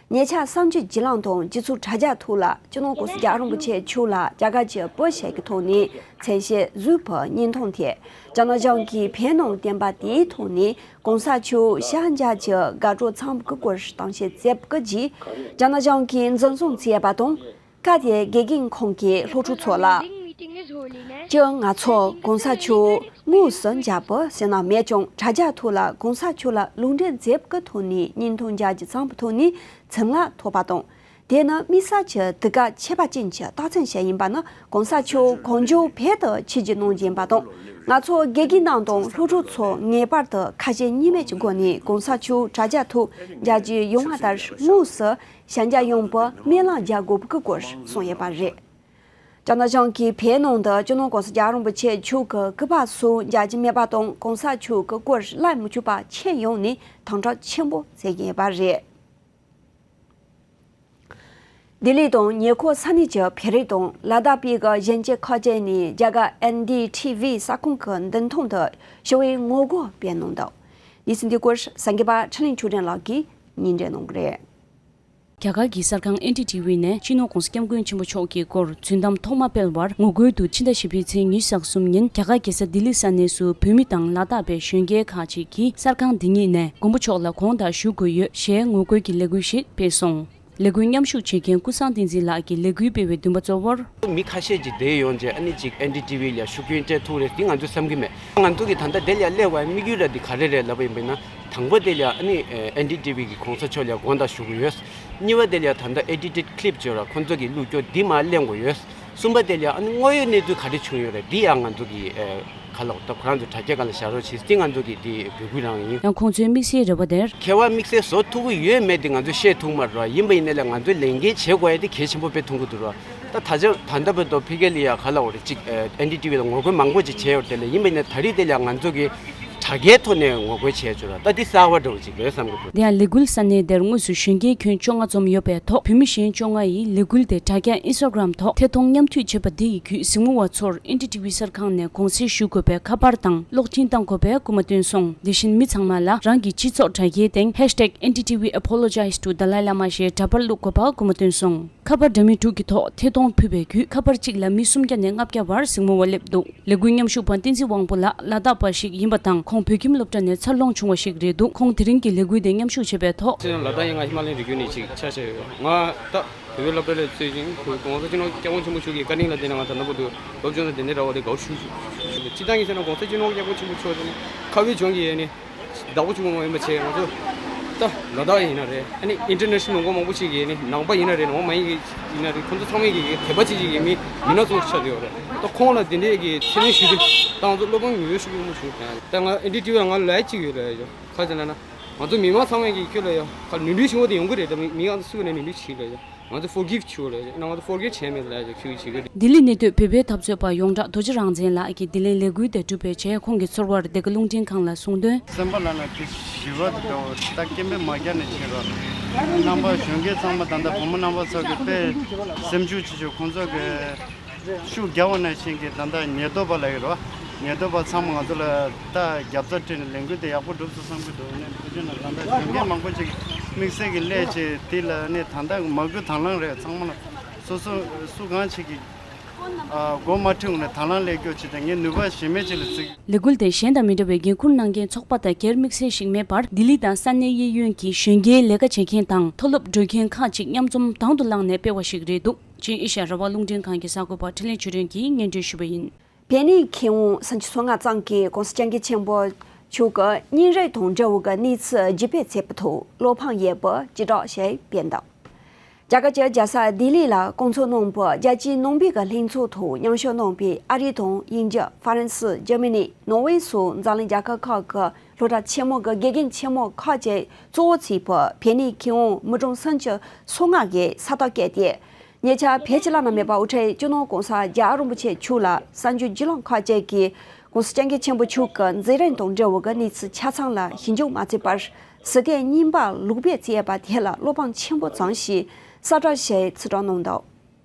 ཉེ་ཆར་གསར་འགྱུར་བརྒྱུད་ལམ་དང་སྤྱི་ཚོགས་དྲ་རྒྱ་ཐོག་ལ་སྤྱི་ནོར་༸གོང་ས་༸རྒྱལ་བ་རིན་པོ་ཆེ་མཆོག་ལ་རྒྱ་གར་གྱི་བོད་ཞིག་གི་ཐོག་ནས་མཚན་ཤས་བཟོས་པའི་བརྙན་ཐུང་དེ་རྒྱ་ནག་གཞུང་གིས་བོད་ནང་བསྟན་པ་དེའི་ཐོག་ནས་༸གོང་ས་མཆོག་ཞལ་མཇལ་གྱི་དགའ་སྤྲོ་འཚམས་པའི་སྐོར་གཏམ་བཤད་མཛད་པའི་རྗེས། རྒྱ་ནག་གཞུང་གིས་འཛིན་བཟུང་བྱས་པ་དང་། སྐབས་དེར་དགེ་རྒན་ཁོང་གིས་སློབ་ཕྲུག་ཚོ་ལ། སྤྱིར་ང་ཚོ་༸གོང་ས་མཆོག་དངོས་སུ་མཇལ་པ་ཟེར་ན་མེད་ཀྱང་། དྲ་རྒྱ་ཐོག་ལ་༸གོང་ས་མཆོག་ལ་ལུང་འདྲེན་མཛད་པའི་ཐོག་ནས་བརྙན་ཐུང་མཇལ་རྒྱུ་འཚམས་པའི་ཐོག་ནས་འཛིན་བཟུང་ཐོབ་པ་དང་། དེ་ནི་དམིགས་བསལ་གྱི་དུས་སྐབས་ཁྱད་པར་ཅན་གྱི་རྟགས་མཚན་ཞིག་ཡིན་པ་ནི། ༸གོང་ས་མཆོག་གང་མགྱོགས་བོད་དུ་ཆིབས་བསྒྱུར་གནང་རྒྱུ་ཡིན་པ་དང་། ང་ཚོ་དགེ་རྒན་རྣམས་དང་སློབ་ཕྲུག་ཚོ་ངེས་པར་དུ་ཁ་ཞེ་གཉིས་མེད་ཀྱི་སྒོ་ནས་༸གོང་ས་མཆོག་དྲ་རྒྱ་ཐོག་མཇལ་རྒྱུ་ཡོང་བ་ལྟར། དངོས་སུ་ཞལ་མཇལ་ཡོང་བའི་སྨོན་ལམ་རྒྱག་དགོས་པའི་སྐོར་གསུངས་ཡོད་པ་རེད། རྒྱ་ནག་གཞུང་གིས་བོད་ནང་དུ་སྤྱི་ནོར་༸གོང་ས་༸རྒྱལ་བ་རིན་པོ་ཆེ་མཆོག་གི་སྐུ་པར་སོགས་མཇལ་རྒྱུ་མེད་པ་དང་། ༸གོང་ས་མཆོག་གི་སྐོར་གླེང་མི་ཆོག་པ་ཁྱོན་ཡོངས་ནས་དམ་དྲག་ཆེན་པོ་བྱེད་ཀྱི་ཡོད་པ་རེད། ལྡི་ལི་དང་ཉེ་འཁོར་ས་གནས་ཀྱི་བོད་རིགས་དང་ལ་དྭགས་པའི་གི་གཞོན་སྐྱེས་ཁག་ཅིག་ནས་རྒྱ་གར་ཨེན་ཌི་ཊི་ཝི་གསར་ཁང་གི་མདུན་ཐང་དུ་ཞི་བའི་ངོ་རྒོལ་སྤེལ་གནང་འདུག་གནས་ཚུལ་འདི་སྐོར་གསར་འགོད་པ་ཁྲི་ལིང་ཆོས་སྒྲོན་ལགས་ཀྱིས་སྙན་སྒྲོན་གནང་གི་རེད། རྒྱ་གར་གྱི་གསར་ཁང་ཨེན་ཌི་ཊི་ཝི་ནས་སྤྱི་ནོར་༸གོང་ས་༸སྐྱབས་མགོན་ཆེན་པོ་མཆོག་གི་སྐོར་རྫུན་གཏམ་ཐོག་མ་སྤེལ་བར་ངོ་རྒོལ་དུ་ཕྱི་ཟླ་བཞི་པའི་ཚེས་ཉི་ཤུ་རྩ་གསུམ་ཉིན་རྒྱ་གར་རྒྱལ་ས་ལྡི་ལི་ས་གནས་སུ་བོད་མི་དང་ལ་དྭགས་པའི་གཞོན་སྐྱེས་ཁག་ཅིག་གིས་གསར་ཁང་འདི་ཉིད་ནས་མགོན་པོ་མཆོག་ལ་དགོངས་དག་ཞུ་དགོས་ཡོད་ཞེས་ངོ་རྒོལ་གྱི་ལས་འགུལ་ཞིག་སྤེལ་སོང་། ལས་འགུལ་མཉམ་ཞུགས་བྱེད་མཁན་ཀུན་བཟང་བསྟན་འཛིན་ལགས་ཀྱིས་ལས་འགུལ་སྤེལ་བའི་འདུན་པ་གཙོ་བོར། མི་ཁ་ཤས་ཀྱིས་བསྡད་ཡོང་རྗེས་ཨ་ནི་ཅིག་ཨེན་ཌི་ཊི་ཝི་ལ་ཤུགས་རྐྱེན་སྤྲད་ཐུབ་རེད་འདི་ང་ཚོས་བསམ་གྱི་མེད། ང་ཚོ་གིས་ད་ལྟ་དེ་ལ་སླེབས་པའི་དམིགས་ཡུལ་ར་འདི་ག་རེ་རེད་ལབ་པ་ཡིན་པ་ཡིན་ན། དང་པོ་དེ་ལ་ཨ་ནི་ཨེན་ཌི་ཊི་ཝི་གི་གོང་ས་མཆོག་ལ་དགོངས་དག་ཞུ་གི་ཡོད། གཉིས་པ་དེ་ལ་ད་ལྟ་ཨེ་ཌི་ཊེཌ་ཀི་ལིབ་བརྗོད་ར་ཁོང་ཚོ་གི་བླུགས་སྐྱོར་འདི་མར་གླེང་དགོས་ཡོད། གསུམ་པ་དེ་ལ་ཨ་ནི་དངོས་ཡོད་གནས་ཚུལ་ག་རེ་བྱུང་ཡོད་རེད་འདི་ཡང་ང་ཚོ་གི་ཨེ་ག་ལ་ད་ཁོ་རང་ཚོ་དྲ་རྒྱ་སྒང་ལ་བཞག་རོགས་བྱེད་འདི་ང་ཚོ་གི་འདི་འབོད་སྐུལ་རང་ཡིན། ཡང་ཁོང་ཚོའི་དམིགས་བསལ་རེ་བ་དེར། ཁེ་བ་དམིགས་བསལ་བཟོ་ཐུབ་ཀྱི་ཡོད་མེད་དེ་ང་ཚོས་བཤད་ཐུབ་མ་རེད་བ། ཡིན་པ་ཡིན་ནའི་ལ་ང་ཚོས་ལས་འགན་བྱེད་དགོས་ཡ་དེ་གལ་ཆེན་པོ་དཔེ་མཐོང་གི་འདུག་ར། ད་ད་ཆ་ད་ལྟ་བར་དུ་ཕ་གི་ལ་ཡ་ག་ལ་འོ་རེད་ཅིག་ཨེན་ཌི་ཊི་ཝི་ལ་ངོ་རྒོལ་མང་པོ་ཅིག་བྱས་ཡོད་དེ་ལ། ཡིན་པ་ཡིན་ནའི་ད་རེས་དེ་ལ་ང་ཚོ་གི་དྲ་རྒྱའི་ཐོག་ནས་ངོ་རྒོལ་བྱས་ཆོག་ར། ད་འདི་གསར་བ་འདྲ་བོ་ཅིག་རེད་བསམ་གི་འདུག་དེ་ཡང་ལས་འགུལ་ས་གནས་དེར་དངོས་སུ་གཞོན་སྐྱེས་ཁྱོན་བཅོ་ལྔ་འཛོམས་ཡོད་པའི་ཐོག་བོད་མི་གཞོན་བཅོ་ལྔ་ཡིས་ལས་འགུལ་དེ་དྲ་རྒྱ་ཨིན་སི་ཊ་གྷི་རམ་ཐོག་ཐད་གཏོང་མཉམ་མཐུད་བྱས་པ་འདི་ཡི་བརྒྱུད་གཟིགས་མོ་བ་ཚོར་ཨེན་ཌི་ཊི་ཝི་གསར་ཁང་ནས་དགོངས་སེལ་ཞུ་དགོས་པའི་ཁ་པར་དང་གློག་འཕྲིན་བཏང་དགོས་པའི་སྐུལ་མ་བཏོན་སོང་། དེ་བཞིན་མི་ཚང་མ་ལ་རང་གི་སྤྱི་ཚོགས་དྲ་རྒྱའི་སྟེང་ཧེཤ་ཊེག་ཨེན་ཌི་ཊི་ཝི་ཨེ་པོ་ལོ་ཇའི་ཛི་ཊུ་ཏཱ་ལའི་བླ་མ་ཞེས་འདྲ་པར་བླུག་དགོས་པ་སྐུལ་མ་བཏོན་སོང་། ཁ་པར་འདྲ་མིན་དྲུག་གི་ཐོག་ཐད་གཏོང་ཕུལ་བའི་བརྒྱུད་ཁ་པར་གཅིག་ལ་མི་སུམ་བརྒྱ་ནས་ལྔ་བརྒྱ་བར་གཟིགས་མོ་བ་སླེབས་འདུག་ལས་འགུལ་མཉམ་ཞུགས་པ་བསྟན་འཛིན་དབང་པོ་ལགས་ལ་དྭགས་པ་ཞིག་ཡིན་པ་དང་ཁོང་བོད་ཁྱིམ་སློབ་གྲྭ་ནས་འཚར་ལོངས་བྱུང་བ་ཞིག་རེད་འདུག་ཁོང་དེ་རིང་གི་ལས་འགུལ་དེ་མཉམ་ཞུགས་བྱས་པའི་ཐོག་ལ་དྭགས་ཡིན། ང་ཧི་མ་ལ་ཡའི་རི་རྒྱུད་ནས་ཅིག་ཆ་བཞག་ཡོད། ང་ད་བོད་པའི་སློབ་གྲྭ་ལ་རྩེ་ཞིང་༸གོང་ས་སྤྱི་ནོར་༸སྐྱབས་མགོན་ཆེན་པོ་མཆོག་གི་བཀའ་དྲིན་ལ་བརྟེན་ནས་ང་ད་ལྟ་བར་དུ་སློབ་སྦྱོང་དང་དེ་འདྲའི་ར་བ་དེ་དགའ་བོ་ཞུ་ཞུ་ཞུ་ཞུ། སྤྱིར་བཏང་གི་བཤད་ན་༸གོང་ས་སྤྱི་ནོར་༸སྐྱབས་མགོན་ཆེན་པོ་མཆོག་དེ་ནི་ཁ་བའི་ལྗོངས་ཀྱི་ཡས་ནི་བདག་པོ་བྱུང་བ་ཡིན་པ་བྱས། ང་ཚོ་ད་ལ་དྭགས་ཡིན་ན་རེད། ཨ་ནི་ཨིན་ཊར་ནེ་ཤ་ནལ་མི་མང་པོ་ཞིག་གིས་ནི་ནང་པ་ཡིན་ན་རེད། ནང་པ་མ་ཡིན་གྱི་ཡིན་ན་རེད། ཁོང་ཚོ་ཚང་མས་ཀྱི་དད་པ་བྱེད་ཀྱི་ཡོད་མི་མི་སྣ་ཚོ་ཆགས་བསྡད་ཡོད་རེད། ད་ཁོང་ལ་དེ་འདྲས་ཀྱི་ཚད་ལེན་ཞུ་དུས་ད་ང་ཚོ་བློ་ཕམ་ཡོད་ཤུགས་ཡོད་མོ་བྱུང་། ད་ང་ཨེན་ཌི་ཊི་ཝི་ལ་ང་ལ་ལའེ་གཅིག་ཡོད་རེད་ཡ། ག་ཅི་ལབ་ན་ང་ཚོ་མི་མང་ཚང་མས་ཀྱི་ཁྱོད་ལ་ཡ་ག་ནོར་འཁྲུལ་བྱུང་བ་དེ་ཡོང་གི་རེད། ད་མི་མི་ང་ཚོ་སུ་ག་ནས་ནོར་འཁྲུལ་བྱས་ལ་ཡ། ང་ཚོ་ཕོར་གིབ་བྱེད་དགོས་ལ་ཡ། ང་ཚོ་ཕོར་གིབ་བྱས་མེད་ལ་ཡ། ཁྱོད་ཀྱིས་བྱེད་དགོས་རེད། ལྡི་ལི་གནས་སྡོད་བོད་པའི་འཐབ་རྩོད་པ་ཡོངས་གྲགས་རྡོ་རྗེ་རང་བཙན་ལགས་ཀྱིས་འདི་ལན་ལས་འགུལ་དེ་གྲུབ་པའི་རྗེས་ཁོང་གི་ཚོར་བར་བདེ་སྐྱིད་རླུང་འཕྲིན་ཁང་ལ་གསུངས་དོན། སེམས་པ་ལ་ན་དེ་ཞི་བ་དེ་འདྲ་བོ་ད་སྐད་འབོད་མ་རྒྱག་ནས་ཕྱིན་རོགས། རྣམ་པ་གཞོན་སྐྱེས་ཚང་མ་ད་ལྟ་བུ་མོ་རྣམ་པ་ཚོ་གི་དཔེ་སེམས་ཤུགས་ཆེ་ཆེ་ཁོང་ཚོ་གི་ཤུགས་རྒྱག་པ་ནང་བཞིན་གྱི་ད་ལྟ་ཉེན་རྟོག་པ་ལ་ཡོད་རོགས། ཉེན་རྟོག་པ་ཚང་མ་ང་ཚོ་ལ་ད་རྒྱབ་རྩ་སྤྲད་ནས་ལས་འགུལ་དེ་ཡག་པོ་འགྲུབ་སོང་བསམ་གྱི་འདུག་ནས་ཕུལ་རྒྱུ་ན་ད་ལྟ་གཞོན་སྐྱེས་མང་པོ་ཅིག་ དམིགས་བསལ་གྱི་སླད་ཅིག་དེ་ལ་ནི་ད་ལྟ་མ་དགོས་དང་བླངས་རེད། ཚང་མ་ལ་སོ་སོ་སུ་གང་ཞིག་གིས་ཨ་མགོ་མ་ཁྲིད་ནས་དང་བླངས་ལས་རྒྱུ་ཅིག་དང་ངས་ནུས་པ་གཞན་མེད་ཅིག་ལ་བརྩི། ལས་འགུལ་དེ་གཞན་དང་མི་འདྲ་བའི་འགན་འཁུར་གནང་མཁན་ཚོགས་པ་དང་སྒེར་དམིགས་བསལ་ཞིག་མེད་པར། ལྡི་ལི་དང་ས་གནས་གཡས་གཡོན་གྱི་གཞོན་སྐྱེས་ལས་ཀ་བྱེད་མཁན་དང་མཐོ་སློབ་འགྲོ་མཁན་ཁག་ཅིག་མཉམ་འཛོམས་དང་དུ་བླངས་ནས་སྤེལ་བ་ཞིག་རེད་འདུག་ཅིན་ཨེ་ཤ་ཡ་རང་དབང་རླུང་འཕྲིན་ཁང་གི་གསར་འགོད་པ་འཕྲིན་ལས་ཆོས་སྒྲོན་གྱིས་སྙན་སྒྲོན་ཞུས་པ་ཡིན། བན་ནི་ཁེ་ཝུན་ས་བཅད་སོ་ལྔ་ཙམ་གྱི་༸གོང་ས་༸སྐྱབས་མགོན་ཆེན་པོ་མཆོག་གི་སྙན་རིགས་དང་འབྲེལ་བའི་གནས་ཚུལ་བརྒྱུད་སྤེལ་མཛད་པའི་ཐོག་བློ་ཕམ་ཡོད་པའི་སྤྱི་བསྒྲགས་ཤིག་སྤེལ་འདུག་རྒྱ་གར་གྱི་རྒྱལ་ས་ལྡི་ལི་ལ་བསྐོང་ཚོགས་གནང་བའི་རྒྱལ་སྤྱིའི་ནང་པའི་གི་ལྷན་ཚོགས་ཐོག་མཉམ་ཞུགས་གནང་བའི་ཨ་རི་དང་དབྱིན་ཇི། ཧྥ་རན་སི། འཇར་མ་ནི། ནོར་ཝེ་སོགས་འཛམ་གླིང་རྒྱལ་ཁབ་ཁག་གི་སློབ་གྲྭ་ཆེན་མོ་གི་དགེ་རྒན་ཆེན་མོ་ཁག་ཅིག་གཙོ་བོ་བྱས་པའི་བན་ནི་ཁེ་ཝུན་མི་གྲངས་སུམ་ཅུ་སོ་ལྔ་གིས་ས་རྟགས་བཀོད་དེ། ཉེ་ཆར་བོད་ཀྱི་བླ་ན་མེད་པ་དབུ་ཁྲིད་སྤྱི་ནོར་༸གོང་ས་༸རྒྱལ་བ་རིན་པོ་ཆེ་མཆོག་ལ་གསར་འགྱུར་བརྒྱུད་ལམ་ཁག་ཅིག་གིས་༸གོང་ས་༸སྐྱབས་མགོན་ཆེན་པོ་མཆོག་གི་མཛད་རིམ་དང་འབྲེལ་བའི་གནས་ཚུལ་ཆ་ཚང་ལ་ཞིབ་འཇུག་མ་བྱས་པར། ཟུར་བལྟས་རྙིང་པ་ལོག་སྤེལ་བྱས་པ་དེ་ལ་བློ་ཕམ་ཆེན་པོ་བྱུང་ཞེས་གསལ་བསྒྲགས་ཤིག་ཕྱིར་བསྒྲགས་གནང་འདུག་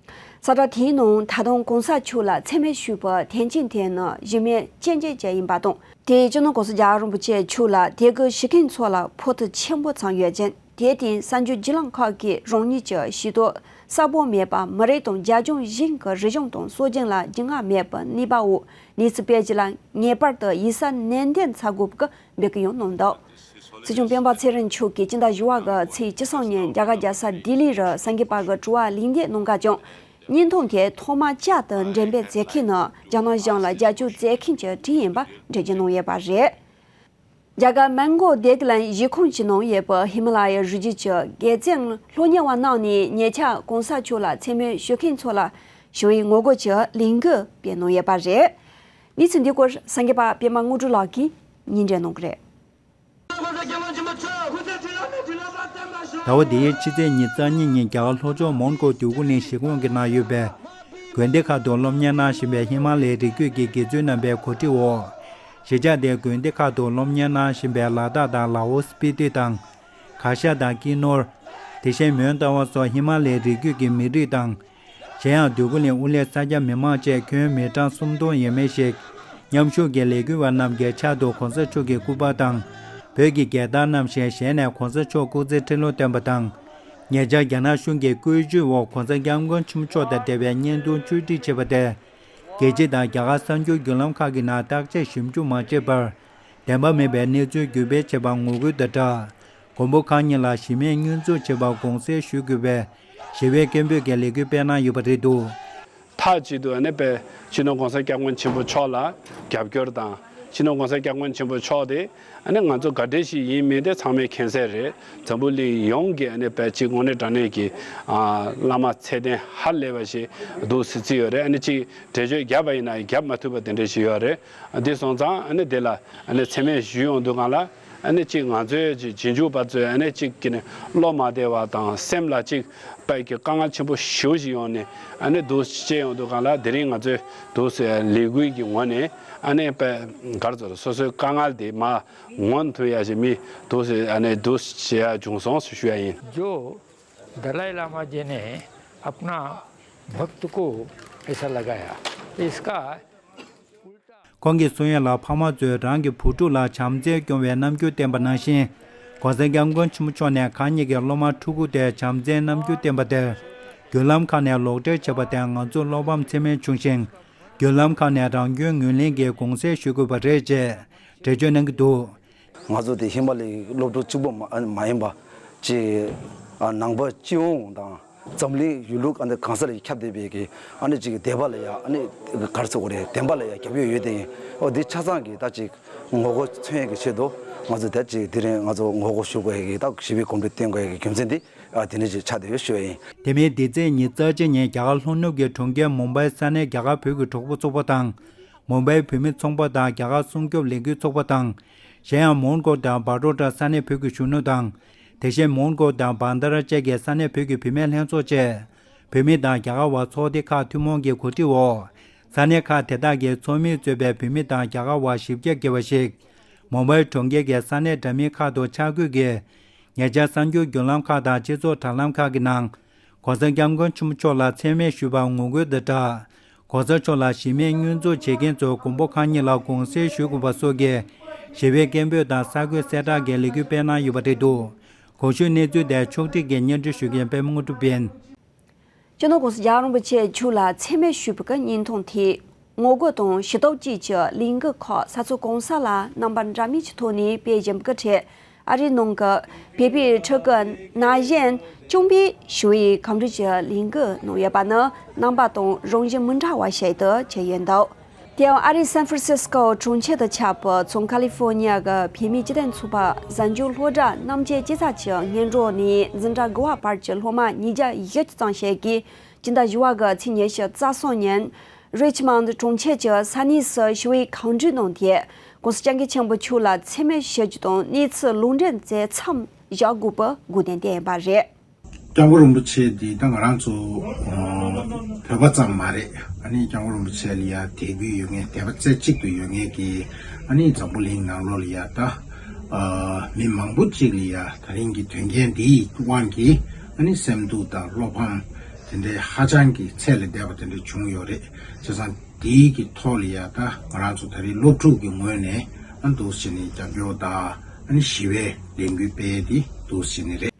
གསལ་བསྒྲགས་དེའི་ནང་ད་དུང་༸གོང་ས་མཆོག་ལ་མཚན་སྨད་ཞུས་པའི་དོན་རྐྱེན་དེ་ནི་གཞི་མེད་སྐྱོན་བརྗོད་ཅིག་ཡིན་པ་དང་། དེས་སྤྱི་ནོར་༸གོང་ས་༸རྒྱལ་བ་རིན་པོ་ཆེ་མཆོག་ལ་དེ་གའི་བཞུགས་མཁན་ཚོ་ལ་ཕོག་ཐུག་ཆེན་པོ་བྱུང་ཡོད་ཅིང་། དེར་བརྟེན་གསར་འགྱུར་བརྒྱུད་ལམ་ཁག་གིས་རང་ཉིད་ཀྱི་ཤེས་རྟོགས་གསལ་པོ་མེད་པར་མི་རིགས་དང་རྒྱལ་ལྗོངས་གཞན་གྱི་རིག་གཞུང་དང་སྲོལ་རྒྱུན་ལ་རྒྱུས་མངའ་མེད་པའི་ནུས་པ་འོག་གནས་ཚུལ་སྤེལ་རྒྱུ་ལ་ངེས་པར་དུ་ཡིད་ཆེས་ནན་ཏན་བྱ་དགོས་པའི་འབོད་སྐུལ་ཡང་གནང་འདུག་སྲིད་སྐྱོང་སྤེན་པ་ཚེ་རིང་མཆོག་གིས་སྤྱི་ཟླ་བཞི་པ་གི་ཚེས་བཅུ་གསུམ་ཉིན་རྒྱ་གར་རྒྱལ་ས་ལྡི་ལི་རུ་སངས་རྒྱས་པ་གི་དྲི་བ་ལན་འདེབས་གནང་སྐབས་ཀྱང་། བརྙན་ཐུང་དེ་ཐོག་མར་བསྐྱར་དུ་འགྲེམས་སྤེལ་མཛད་མཁན་ནི་རྒྱ་ནག་གཞུང་ལ་རྒྱབ་སྐྱོར་མཛད་མཁན་གྱི་གྲས་ཡིན་པ་འགྲེལ་བརྗོད་གནང་ཡོད་པ་རེད། རྒྱ་གར་མོན་གྷོ་སྡེ་དགེ་ལེན་གཞིས་ཁོངས་ཀྱི་ནང་ཡོད་པའི་ཧི་མ་ལ་ཡའི་རི་རྒྱུད་ཀྱི་དགེ་རྒན་སློབ་གཉེར་བ་རྣམས་ནས་ཉེ་ཆར་༸གོང་ས་མཆོག་ལ་མཚན་སྨད་ཞུ་མཁན་ཚོ་ལ་ཞུ་བའི་ངོ་རྒོལ་གྱི་ལས་འགུལ་སྤེལ་གནང་ཡོད་པ་རེད། གནས་ཚུལ་འདི་སྐོར་སངས་རྒྱས་པ་པད་མ་དངོས་གྲུབ་ལགས་ཀྱིས་སྙན་སྒྲོན་གནང་གི་རེད། ཟླ་བ་འདིའི་ཕྱི་ཚེས་ཉི་ཤུ་རྩ་གཉིས་ཉིན་རྒྱ་གར་ལྷོ་ཕྱོགས་མོན་གྷོ་འདོད་རྒུ་གླིང་གཞིས་ཁོངས་ཀྱི་ནང་ཡོད་པའི་དགོན་སྡེ་ཁག་ཏུ་སློབ་གཉེར་གནང་བཞིན་པའི་ཧི་མ་ལའི་རི་རྒྱུད་ཀྱི་དགེ་ཚུལ་རྣམ་པའི་གོ་སྒྲིག་འོག་གཞིས་ཆགས་དེའི་དགོན་སྡེ་ཁག་ཏུ་སློབ་གཉེར་གནང་བཞིན་པའི་ལ་དྭགས་དང་ལའོ་སི། སྤི་ཏི་དང་གྷ་ཤ་དང་ཀི་ནོར། དེ་བཞིན་མོན་རྟ་དབང་སོགས་ཧི་མ་ལའི་རི་རྒྱུད་ཀྱི་མི་རིགས་དང་། གཞན་ཡང་འདོད་རྒུ་གླིང་དབུ་ལས་ས་སྐྱ་མི་མང་བཅས་ཁྱོན་མི་གྲངས་སུམ་སྟོང་ཡས་མས་ཤིག་མཉམ་ཞུགས་ཀྱིས་ལས་འགུལ་བ་རྣམས་ཀྱི་ཕྱག་ཏུ་གོང་ས་མཆོག་གི་སྐུ་པར་དང་། བོད་ཀྱི་རྒྱལ་དར་བསྣམས་ཤིང་། ཞལ་ནས་གོང་ས་མཆོག་སྐུ་ཚེ་ཁྲི་ལོ་བརྟན་པ་དང་། ཉེ་ཆར་རྒྱ་ནག་གཞུང་གི་བཀོད་ཇུས་འོག་གོང་ས་སྐྱབས་མགོན་ཆེན་པོ་མཆོག་དང་འབྲེལ་བའི་བརྙན་ཐུང་བཅོས་སྒྲིག་བྱས་པ་དེ། རྒྱལ་སྤྱི་དང་རྒྱ་གར་གསར་འགྱུར་བརྒྱུད་ལམ་ཁག་གི་ནང་བརྟག་དཔྱད་ཞིབ་འཇུག་མ་བྱས་པར། བདེན་པ་མིན་པའི་གནས་ཚུལ་བརྒྱུད་སྤེལ་བྱས་པར་ངོ་རྒོལ་དང་སྦྲགས། མགོན་པོ་གང་ཉིད་ལ་གཞི་མེད་བསྙོན་འཛུགས་བྱས་པར་དགོངས་སེལ་ཞུ་དགོས་པའི་ཞི་བའི་སྐད་འབོད་ཀྱི་ལས་འགུལ་སྤེལ་གནང་ཡོད་པ་རེད་འདུག་མཐའ་གཅིག་ཏུ་ཨ་ནི་པའི་སྤྱི་ནོར་༸གོང་ས་༸སྐྱབས་མགོན་ཆེན་པོ་མཆོག་ལ་རྒྱབ་སྐྱོར་དང་། སྤྱི་ནོར་༸གོང་ས་༸སྐྱབས་མགོན་ཆེན་པོ་མཆོག་དེ་ཨ་ནི་ང་ཚོ་ག་འདྲ་ཞིག་ཡིན་མིན་དེ་ཚང་མས་མཁྱེན་གསལ་རེད། འཛམ་བུ་གླིང་ཡོངས་ཀྱི་ཨ་ནི་པའི་གཅིག་དངོས་གནས་དྲང་གནས་ཀྱི་ཨ་བླ་མ་ཚད་ལྡན་ཧ་ལས་པ་ཞིག་འདུག་ཟེར་གྱི་ཡོད་རེད། ཨ་ནི་གཅིག་འགྲེལ་བརྗོད་བརྒྱབ་པ་ཡིན་ན་བརྒྱབ་མ་ཐུབ་པ་དེ་འདྲ་ཞིག་ཡོད་རེད། དེ་སོང་ཙང་ཨ་ནི་དེ་ལ་ཨ་ནི་མཚན་སྨད་ཞུས་ཡོང་དུས་སྒང་ལ། ཨ་ནི་གཅིག་ང་ཚོའི་གཅིག་རྗེས་འཇུག་པ་ཚོས་ཨ་ནི་གཅིག་གི་ནི་བློ་མ་བདེ་བ་དང་སེམས་ལ་གཅིག་དཔེ་གི་དཀའ་ངལ་ཆེན་པོ་ཞེ་པོ་ཞིག་ཡོང་ནས། ཨ་ནི་འདུག་སེ་བྱས་ཡོང་དུས་སྒང་ལ་དེ་རིང་ང་ཚོའི་འདུག་སེ་ལས་འགུལ་གྱི་ངོས་ནས་ཨ་ནི་དཔེ་ག་རེ་ཟེར། སོ་སོའི་དཀའ་ངལ་དེ་མར་ངོ་ཐུག་ཡ་ཞིག་མི་འདུག་སེ་ཨ་ནི་འདུག་སེ་བྱེད་ཡ་བྱུང་སོང་ཞེས་ཞུ་ཡ་ཡིན། जो दलाई लामा जी ने अपना भक्त को ऐसा लगाया, इसका ཁོང་གིས་གསུང་ཡ་ལ། ཕ་མ་ཚོས་རང་གི་བུ་ཕྲུག་ལ་བྱམས་བརྩེ་སྐྱོང་བའི་རྣམ་འགྱུར་བསྟན་པ་ནང་བཞིན། ༸གོང་ས་༸སྐྱབས་མགོན་ཆེན་པོ་མཆོག་ནས་གང་ཉིད་ཀྱི་སློབ་མ་ཕྲུ་གུ་དེར་བྱམས་བརྩེའི་རྣམ་འགྱུར་བསྟན་པ་དེར། བརྒྱུད་ལམ་ཁག་ནས་ལོག་འགྲེལ་བྱས་པ་དེར་ང་ཚོ་བློ་ཕམ་ཚད་མེད་བྱུང་ཞིང་། བརྒྱུད་ལམ་ཁག་ནས་རང་སྐྱོན་ངོས་ལེན་གྱིས་དགོངས་སེལ་ཞུ་དགོས་པ་རེད་ཅེས་འགྲེལ་བརྗོད་གནང་གི་འདུག་ང་ཚོ་དེ་ཧི་མ་ལ་ཡའི་སློབ་ཕྲུག་གཅིག་པོ་མ་མ་ཡིན་པ། ཅིག་ཨ་ནང་པ་སྤྱི་ཡོངས་དང་། འཛམ་གླིང་ཡུལ་ལུགས་ཨ་ནི་གང་ས་ལ་ཁྱབ་བསྡད་པའི་གི་ཨ་ནི་ཅིག་བདེན་པ་ལ་ཡ་ཨ་ནི་ག་རེ་ཟེར་དགོས་རེད། བདེན་པ་ལ་ཡ་རྒྱབ་སྐྱོར་ཡོད་དེ་ཡིན། ཨོ་འདི་ཆ་ཚང་གི་ད་ཅིག་ངོ་རྒོལ་མཚོན་ཡས་ཀྱི་ཆེད་དུ་ང་ཚོ་ད་ཅིག་དེ་རིང་ང་ཚོ་ངོ་རྒོལ་ཞུ་དགོས་ཡས་ཀྱི་ད་ཞི་བའི་གོམ་བགྲོད་བཏོན་དགོས་ཡས་ཀྱི་རྒྱུ་མཚན་འདི་ཨ་དེ་འདྲ་ཅིག་ཆགས་བསྡད་ཡོད་ཞུ་ཡས་ཡིན། དེ་མིན་འདི་ཚེས་ཉི་ཤུ་རྩ་གཅིག་ཉིན་རྒྱ་གར་ལྷོ་ནུབ་ཀྱི་གྲོང་ཁྱེར་མུམ་བྷའི་ས་གནས་རྒྱ་གར་བོད་ཀྱི་གྲོགས་པོ་ཚོགས་པ་དང་། མུམ་བྷའི་བོད་མི་ཚོང་པ་དང་རྒྱ་གར་སྲུང་སྐྱོབ་ལས་འགུལ་ཚོགས་པ་དང་། གཞན་ཡང་མོན་གྷོ་དང་བྷ་རོ་ཌ་ས་གནས་བོད་ཀྱི་གཞོན་ནུ་དང་། དེ་བཞིན་མོན་གྷོ་དང་བྷན་དྷ་ར་བཅས་ཀྱི་ས་གནས་བོད་ཀྱི་བུད་མེད་ལྷན་ཚོགས་བཅས། བོད་མི་དང་རྒྱ་གར་བ་ཚོགས་སྡེ་ཁག་ཐུན་མོང་གི་གོ་སྒྲིག་འོག་ས་གནས་ཁག་དེ་དག་གི་ཚོགས་མིས་གཙོས་པའི་བོད་མི་དང་རྒྱ་གར་བ་བཞི་བརྒྱ་བརྒལ་བ་ཞིག་མུམ་བྷའི་གྲོང་ཁྱེར་གྱི་ས་གནས་འདྲ་མིན་ཁག་ཏུ་ཆ་བགོས་ཀྱིས། ཉེ་ཆར་གསར་འགྱུར་བརྒྱུད་ལམ་ཁག་དང་སྤྱི་ཚོགས་དྲ་ལམ་ཁག་གི་ནང་། ༸གོང་ས་༸སྐྱབས་མགོན་ཆེན་པོ་མཆོག་ལ་མཚན་སྨད་ཞུས་པར་ངོ་རྒོལ་དང་སྦྲགས། ༸གོང་ས་མཆོག་ལ་གཞི་མེད་བསྙོན་འཛུགས་བྱེད་མཁན་ཚོས་མགོན་པོ་གང་ཉིད་ལ་དགོངས་སེལ་ཞུ་དགོས་པ་སོགས་ཀྱི་ཞི་བའི་སྐད་འབོད་དང་གསར་འགོད་གསལ་བསྒྲགས་ཀྱི་ལས་འགུལ་སྤེལ་གནང་ཡོད་པ་རེད་འདུག་གོང་ཞུས་གནས་ཚུལ་དེ་ཕྱོགས་སྒྲིག་གིས་སྙན་སྒྲོན་ཞུ་མཁན་པད་མ་དངོས་གྲུབ་ཡིན། སྤྱི་ནོར་༸གོང་ས་༸རྒྱལ་བ་རིན་པོ་ཆེ་མཆོག་ལ་མཚན་སྨད་ཞུས་པའི་བརྙན་ཐུང་དེ། ངོ་རྒོལ་དང་ཞུ་གཏུག་བཅས་ཀྱི་ལས་འགུལ་ཁག་ས་མཚམས་གང་ས་ལ་རྣམ་པ་འདྲ་མིན་གྱི་ཐོག་ནས་སྤེལ་བཞིན་པའི་ཁྲོད། ཨ་རིའི་ནང་གི་བོད་པའི་ཕྲུ་གུ་ན་གཞོན་གཅིག་པུས་ཞི་བའི་གོམ་བགྲོད་ཀྱི་ལས་འགུལ་གནང་ཡོད་པ་ནི་རྣམ་པ་དང་རང་བཞིན་མི་འདྲ་བ་ཞིག་ཏུ་གྱུར་ཡོད་འདུག་དེ་ཡང་ཨ་རིའི་སན་ཧྥ་རན་སིས་ཀོ་གྲོང་ཁྱེར་དུ་ཁྱབ་པའི་བྱང་ཀ་ལི་ཧྥོ་ནི་ཡ་གི་བོད་མིའི་སྤྱི་མཐུན་ཚོགས་པ་གཟའ་མཇུག་སློབ་གྲྭ་རྣམ་རྒྱལ་སྤྱི་ཚོགས་ཀྱི་སྔོན་འགྲོ་ནས་འཛིན་གྲྭ་དགུ་པ་བར་གྱི་སློབ་མ་ཉིས་བརྒྱ་བཞི་བཅུ་ཙམ་ཞིག་གིས་སྤྱི་ཟླ་བཞི་པ་གི་ཚེས་ཉི་ཤུ་རྩ་གསུམ་ཉིན་རི་ཆི་མོན་ཌི་གྲོང་ཁྱེར་གྱི་ས་གནས་སུ་ཞི་བའི་གོམ་བགྲོད་གནང་སྟེ། ༸གོང་ས་༸སྐྱབས་མགོན་ཆེན་པོ་མཆོག་ལ་མཚན་སྨད་ཞུ་རྒྱུ་དང་གནས་ཚུལ་ལུང་འདྲེན་མཛད་མཚམས་བཞག་དགོས་པའི་དགོས་འདུན་བསྟན་ཡོད་པ་རེད། སྐྱབས་མགོན་རིན་པོ་ཆེ་འདི་ད་ང་རང་ཚོ་ཨ་བོད་པ་ཙམ་མ་རེད། ཨ་ནི་སྐྱབས་མགོན་རིན་པོ་ཆེ་ལ་ཡ་དད་གུས་ཡོད་མཁན་དད་པ་རྩེ་གཅིག་ཏུ་ཡོད་མཁན་གྱི་ཨ་ནི་འཛམ་བུ་གླིང་ནང་ལོགས་ལ་ཡ་ད་ཨ་མི་མང་པོ་ཅིག་ལ་ཡ་ད་རིང་གི་དོན་རྐྱེན་འདིའི་དབང་གིས་ཨ་ནི་སེམས་སྡུག་དང་བློ་ཕམ་དེ་འདྲའི་ཧ་ཅང་གི་ཚད་ལས་འདས་པ་དེ་འདྲ་བྱུང་ཡོད་རེད། བྱས་ཙང་འདིའི་གི་ཐོག་ལ་ཡ་ད་ང་རང་ཚོ་ད་རིང་སློབ་ཕྲུག་གི་ངོས་ནས་ཨ་འདུག་སེ་བྱས་ནས་རྒྱབ་སྐྱོར་དང་ཨ་ནི་ཞི་བའི་ལས་འགུལ་སྤེལ་ཏེ་འདུག་སེ་བྱས་ནས་རེད།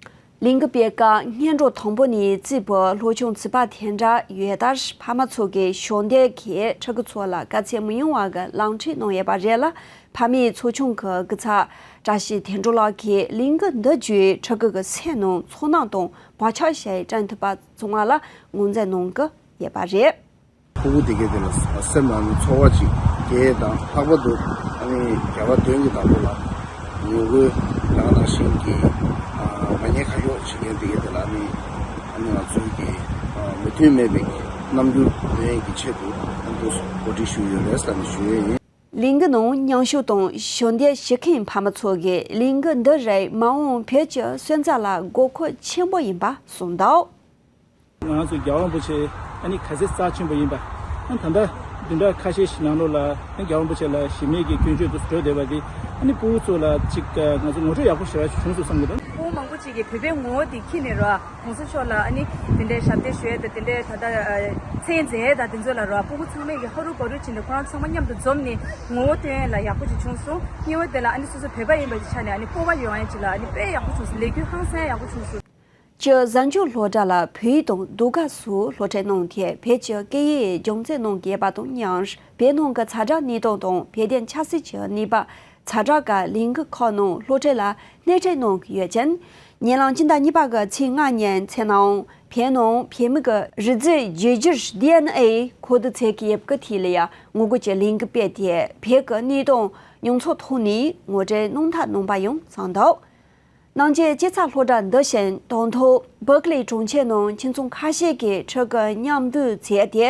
ལས་འགུལ་སྤེལ་སྐབས་སྔོན་འགྲོ་དང་པོ་ནས་བརྩིས་པའི་སློབ་ཆུང་ཚུད་པ་དེ་འདྲ་ཡོད་ལྟར་ཕ་མ་ཚོ་གིས་ཞལ་འདེབས་ཀྱིས་ཕྲུ་གུ་ཚོ་ལ་དཀའ་ཚེགས་མི་ཡོང་བ་གི་ལག་འཁྲིད་གནང་ཡོད་པ་རེད་ལ། ཕ་མའི་ཚོགས་ཆུང་གི་སྐུ་ཚབ་བཀྲ་ཤིས་དོན་གྲུབ་ལགས་ཀྱིས་ལས་འགུལ་འདི་བརྒྱུད་ཕྲུ་གུ་གི་སེམས་ནང་ཚོར་སྣང་དང་བག་ཆགས་ཤིག་བསྐྲུན་ཐུབ་པ་བྱུང་བ་ལ་ངོས་འཛིན་གནང་གི་ཡོད་པ་རེད། ཕྲུ་གུ་དེ་གའི་དེ་ལ་སེམས་ནང་ནས་ཚོར་བ་ཅིག་སྐྱེ་དང་། ལྷག་པར་དུ་ཨ་ནི་རྒྱལ་བ་དོན་གྱི་བདག་པོ་ལ་ངོ་རྒོལ་ནང་ནང་བཞིན་གྱི་ཨ་མ་ཉེས་ཁ་གཡོགས་བྱེད་མཁན་དེ་གའི་དེ་ལ་ཨ་ནི་ཨ་ནི་ང་ཚོའི་གི་ཨ་མོས་མཐུན་མེད་པའི་རྣམ་འགྱུར་སྟོན་ཡས་ཀྱི་ཆེད་དུ་ཨ་ནི་འདུག་གོ་སྒྲིག་ཞུས་ཡོད་རེད་ཟེར་ནས་ཞུ་ཡས་ཡིན། ལས་འགུལ་ནང་མཉམ་ཞུགས་དང་ཞལ་འདེབས་ཞུ་མཁན་ཕ་མ་ཚོ་གིས་ལས་འགུལ་འདི་རིགས་མ་འོངས་བོད་ཀྱི་སོན་རྩ་ལ་དགོས་མཁོ་ཆེན་པོ་ཡིན་པ་གསུངས་འདུག་ང་རང་ཚོ་རྒྱལ་བ་རིན་པོ་ཆེ་ཨ་ནི་ག་ཚད་རྩ་ཆེན་པོ་ཡིན་པ། ཨ་ད་ལྟ་བདུན་ཕྲག་ཁ་ཤས་ཤིག་ནང་ལོགས་ལ་ཨ་རྒྱལ་བ་རིན་པོ་ཆེ་ལ་གཞི་མེད་ཀྱི་སྐྱོན་བརྗོད་དུ་འགྲོ་བསྡད་པ་འདི་ཨ་ནི་ཕྲུ་གུ་ཚོ་ལ་ཅིག་ང་ཚོ་ངོ་སྤྲོད་ཡག་པོ་ཞེ་དྲག་བྱུང་སོང་བསམ་གྱི་འདུག་ཕྲུ་གུ་མང་པོ་ཅིག་གིས་བོད་པའི་ངོ་བོ་དེ་ཁྱེར་ནས་ར། གོང་ས་མཆོག་ལ་ཨ་ནི་དེ་འདྲའི་ཞབས་འདེགས་ཞུ་ཡས་དང་། དེ་འདྲའི་ད་ལྟ་ཨ་མཚན་མཛད་ཡས་དང་དེ་ཚོ་ལ་ར། ཕྲུ་གུ་ཚང་མས་ཀྱི་ཧ་རུ་བ་རུ་བྱས་ནས་ཁོ་རང་ཚང་མ་མཉམ་དུ་འཛོམས་ནས་ངོ་བོ་སྟོན་ཡས་ལ་ཡག་པོ་ཅིག་བྱུང་སོང་། གཉིས་པ་དེ་ལ་ཨ་ནི་སོ་སོ་བོད་པ་ཡིན་པ་ཅིག་ཆ་ནས་ཨ་ནི་སྤོབས་པ་ཡོང་ཡས་ཅིག་ལ་ཨ་ནི་དཔེ་ཡག་པོ་བྱུང་སོང་། ལས་འགུལ་ཧང་སང་ཡག་པོ་བྱུང་སོང་། ཀྱི་གཟའ་མཇུག་སློབ་གྲྭ་ལ་བོད་ཡིག་དང་ཟློས་གར་སོགས་སློབ་ཁྲིད་གནང་སྟེ་བོད་ཀྱི་སྐད་ཡིག་སྦྱོང་བརྩོན་གནང་གི་ཡོད་པ་དང་། ཡང་བོད་ནང་གི་ཛ་དྲག་གནས་སྟངས་དང་བོད་དོན་ཆབ་སྲིད་ཀྱི་གནས་བབ། ཛ་དྲག་གི་ལས་འགུལ་ཁག་ནང་སློབ་ཁྲིད་ལ་སྣེ་ཁྲིད་གནང་གི་ཡོད་ཅིང་། ཉེ་ལམ་སྤྱི་ཟླ་གཉིས་པ་གི་ཚེས་ལྔ་ཉིན་མཚན་ནའང་བོད་ནང་བོད་མི་གི་རིགས་རྫས་བརྗེ་སྒྱུར་ཌི་ཨེན་ཨེ་གོ་བསྡུར་མཛད་ཀྱི་ཡོད་པའི་ཐད་ལ་ཡང་ངོ་རྒོལ་གྱི་ལས་འགུལ་སྤེལ་ཏེ། བོད་ཀྱི་གནས་སྟངས་མྱོང་ཚོར་ཐོག་ནས་ངོ་སྤྲོད་གནང་ཐབས་གནང་པ་ཡང་གསུངས་འདུག་ནང་ཆེན་སྤྱི་ཚོགས་སློབ་གྲྭ་འདི་བཞིན་དང་ཐོག་བར་ཀ་ལི་གྲོང་ཁྱེར་ནང་ཁྱིམ་ཚང་ཁ་ཤས་ཀྱི་ཕྲུ་གུ་མཉམ་འདུས་མཛད་དེ།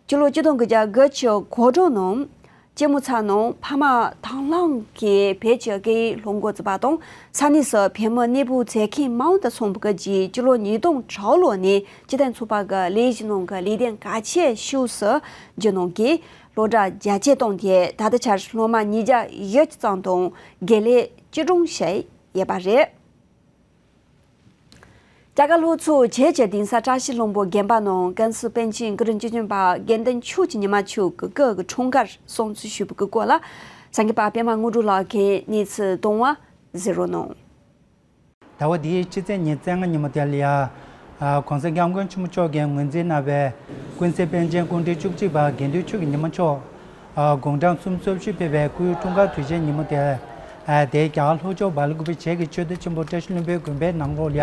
སྤྱི་ལོ་ཆིག་སྟོང་དགུ་བརྒྱ་དགུ་བཅུ་གོ་གྲངས་ནང་སྐྱེས་མ་ཚར་ནང་ཕ་མ་དང་བླངས་ཀྱིས་བོད་ཀྱི་སྐད་ཡིག་སློབ་འགོ་བཙུགས་པ་དང་། ས་གནས་སུ་བོད་མི་གནས་སྤོ་མཛད་མཁན་མང་དུ་སོང་བའི་རྗེས་སྤྱི་ལོ་ཉིས་སྟོང་དྲུག་ལོ་ནས་སྤྱི་མཐུན་ཚོགས་པ་གི་ལས་གཞི་ནང་གི་ལས་དོན་གལ་ཆེ་ཤོས་སུ་བརྗོད་གནང་གིས་སློབ་གྲྭ་རྒྱ་སྐྱེད་བཏང་སྟེ། ད་ལྟ་ཆར་སློབ་མ་ཉིས་བརྒྱ་བཞི་བཅུ་ཙམ་དང་དགེ་ལས་བཅུ་གྲངས་ཤིག་ཡོད་པ་རེད། རྒྱ་གར་ལྷོ་ཕྱོགས་བྱེས་ཀྱི་གདན་ས་བཀྲ་ཤིས་ལྷུན་པོ་དགོན་པ་ནང་ཀུན་གཟིགས་པཎ་ཆེན་གུ་རུ་འཇིག་རྟེན་པ་དགེ་འདུན་ཆོས་ཀྱི་ཉི་མ་མཆོག་གི་སྐུ་གི་འཁྲུངས་སྐར་སྲུང་བརྩི་ཞུས་པའི་སྐོར་ལ་གསར་འགོད་པ་པད་མ་དངོས་གྲུབ་ལགས་ཀྱིས་གནས་ཚུལ་བཏང་བ་གཟིགས་རོགས་གནང་། ཟླ་བ་འདིའི་ཕྱི་ཚེས་ཉེར་ལྔ་ཉིན་མོ་དེ་ལ་ཡ། ༸གོང་ས་༸སྐྱབས་མགོན་ཆེན་པོ་མཆོག་གིས་ངོས་འཛིན་གནང་བའི་ཀུན་གཟིགས་པཎ་ཆེན་སྐུ་ཕྲེང་བཅུ་གཅིག་པ་དགེ་འདུན་ཆོས་ཀྱི་ཉི་མ་མཆོག་དགུང་གྲངས་སུམ་ཅུ་སོ་བཞི་ཕེབས་པའི་སྐུའི་འཁྲུངས་སྐར་དུས་ཆེན་ཉིན་མོ་དེ། དེ་རྒྱ་གར་ལྷོ་ཕྱོགས་སྦེལ་ཀོབ་བྱེས་ཀྱི་ཆོས་སྡེ་ཆེན་པོ་བཀྲ་ཤིས་ལྷུན་པོའི་དགོན་པའི་ནང་ལོགས་ལ་ཡ།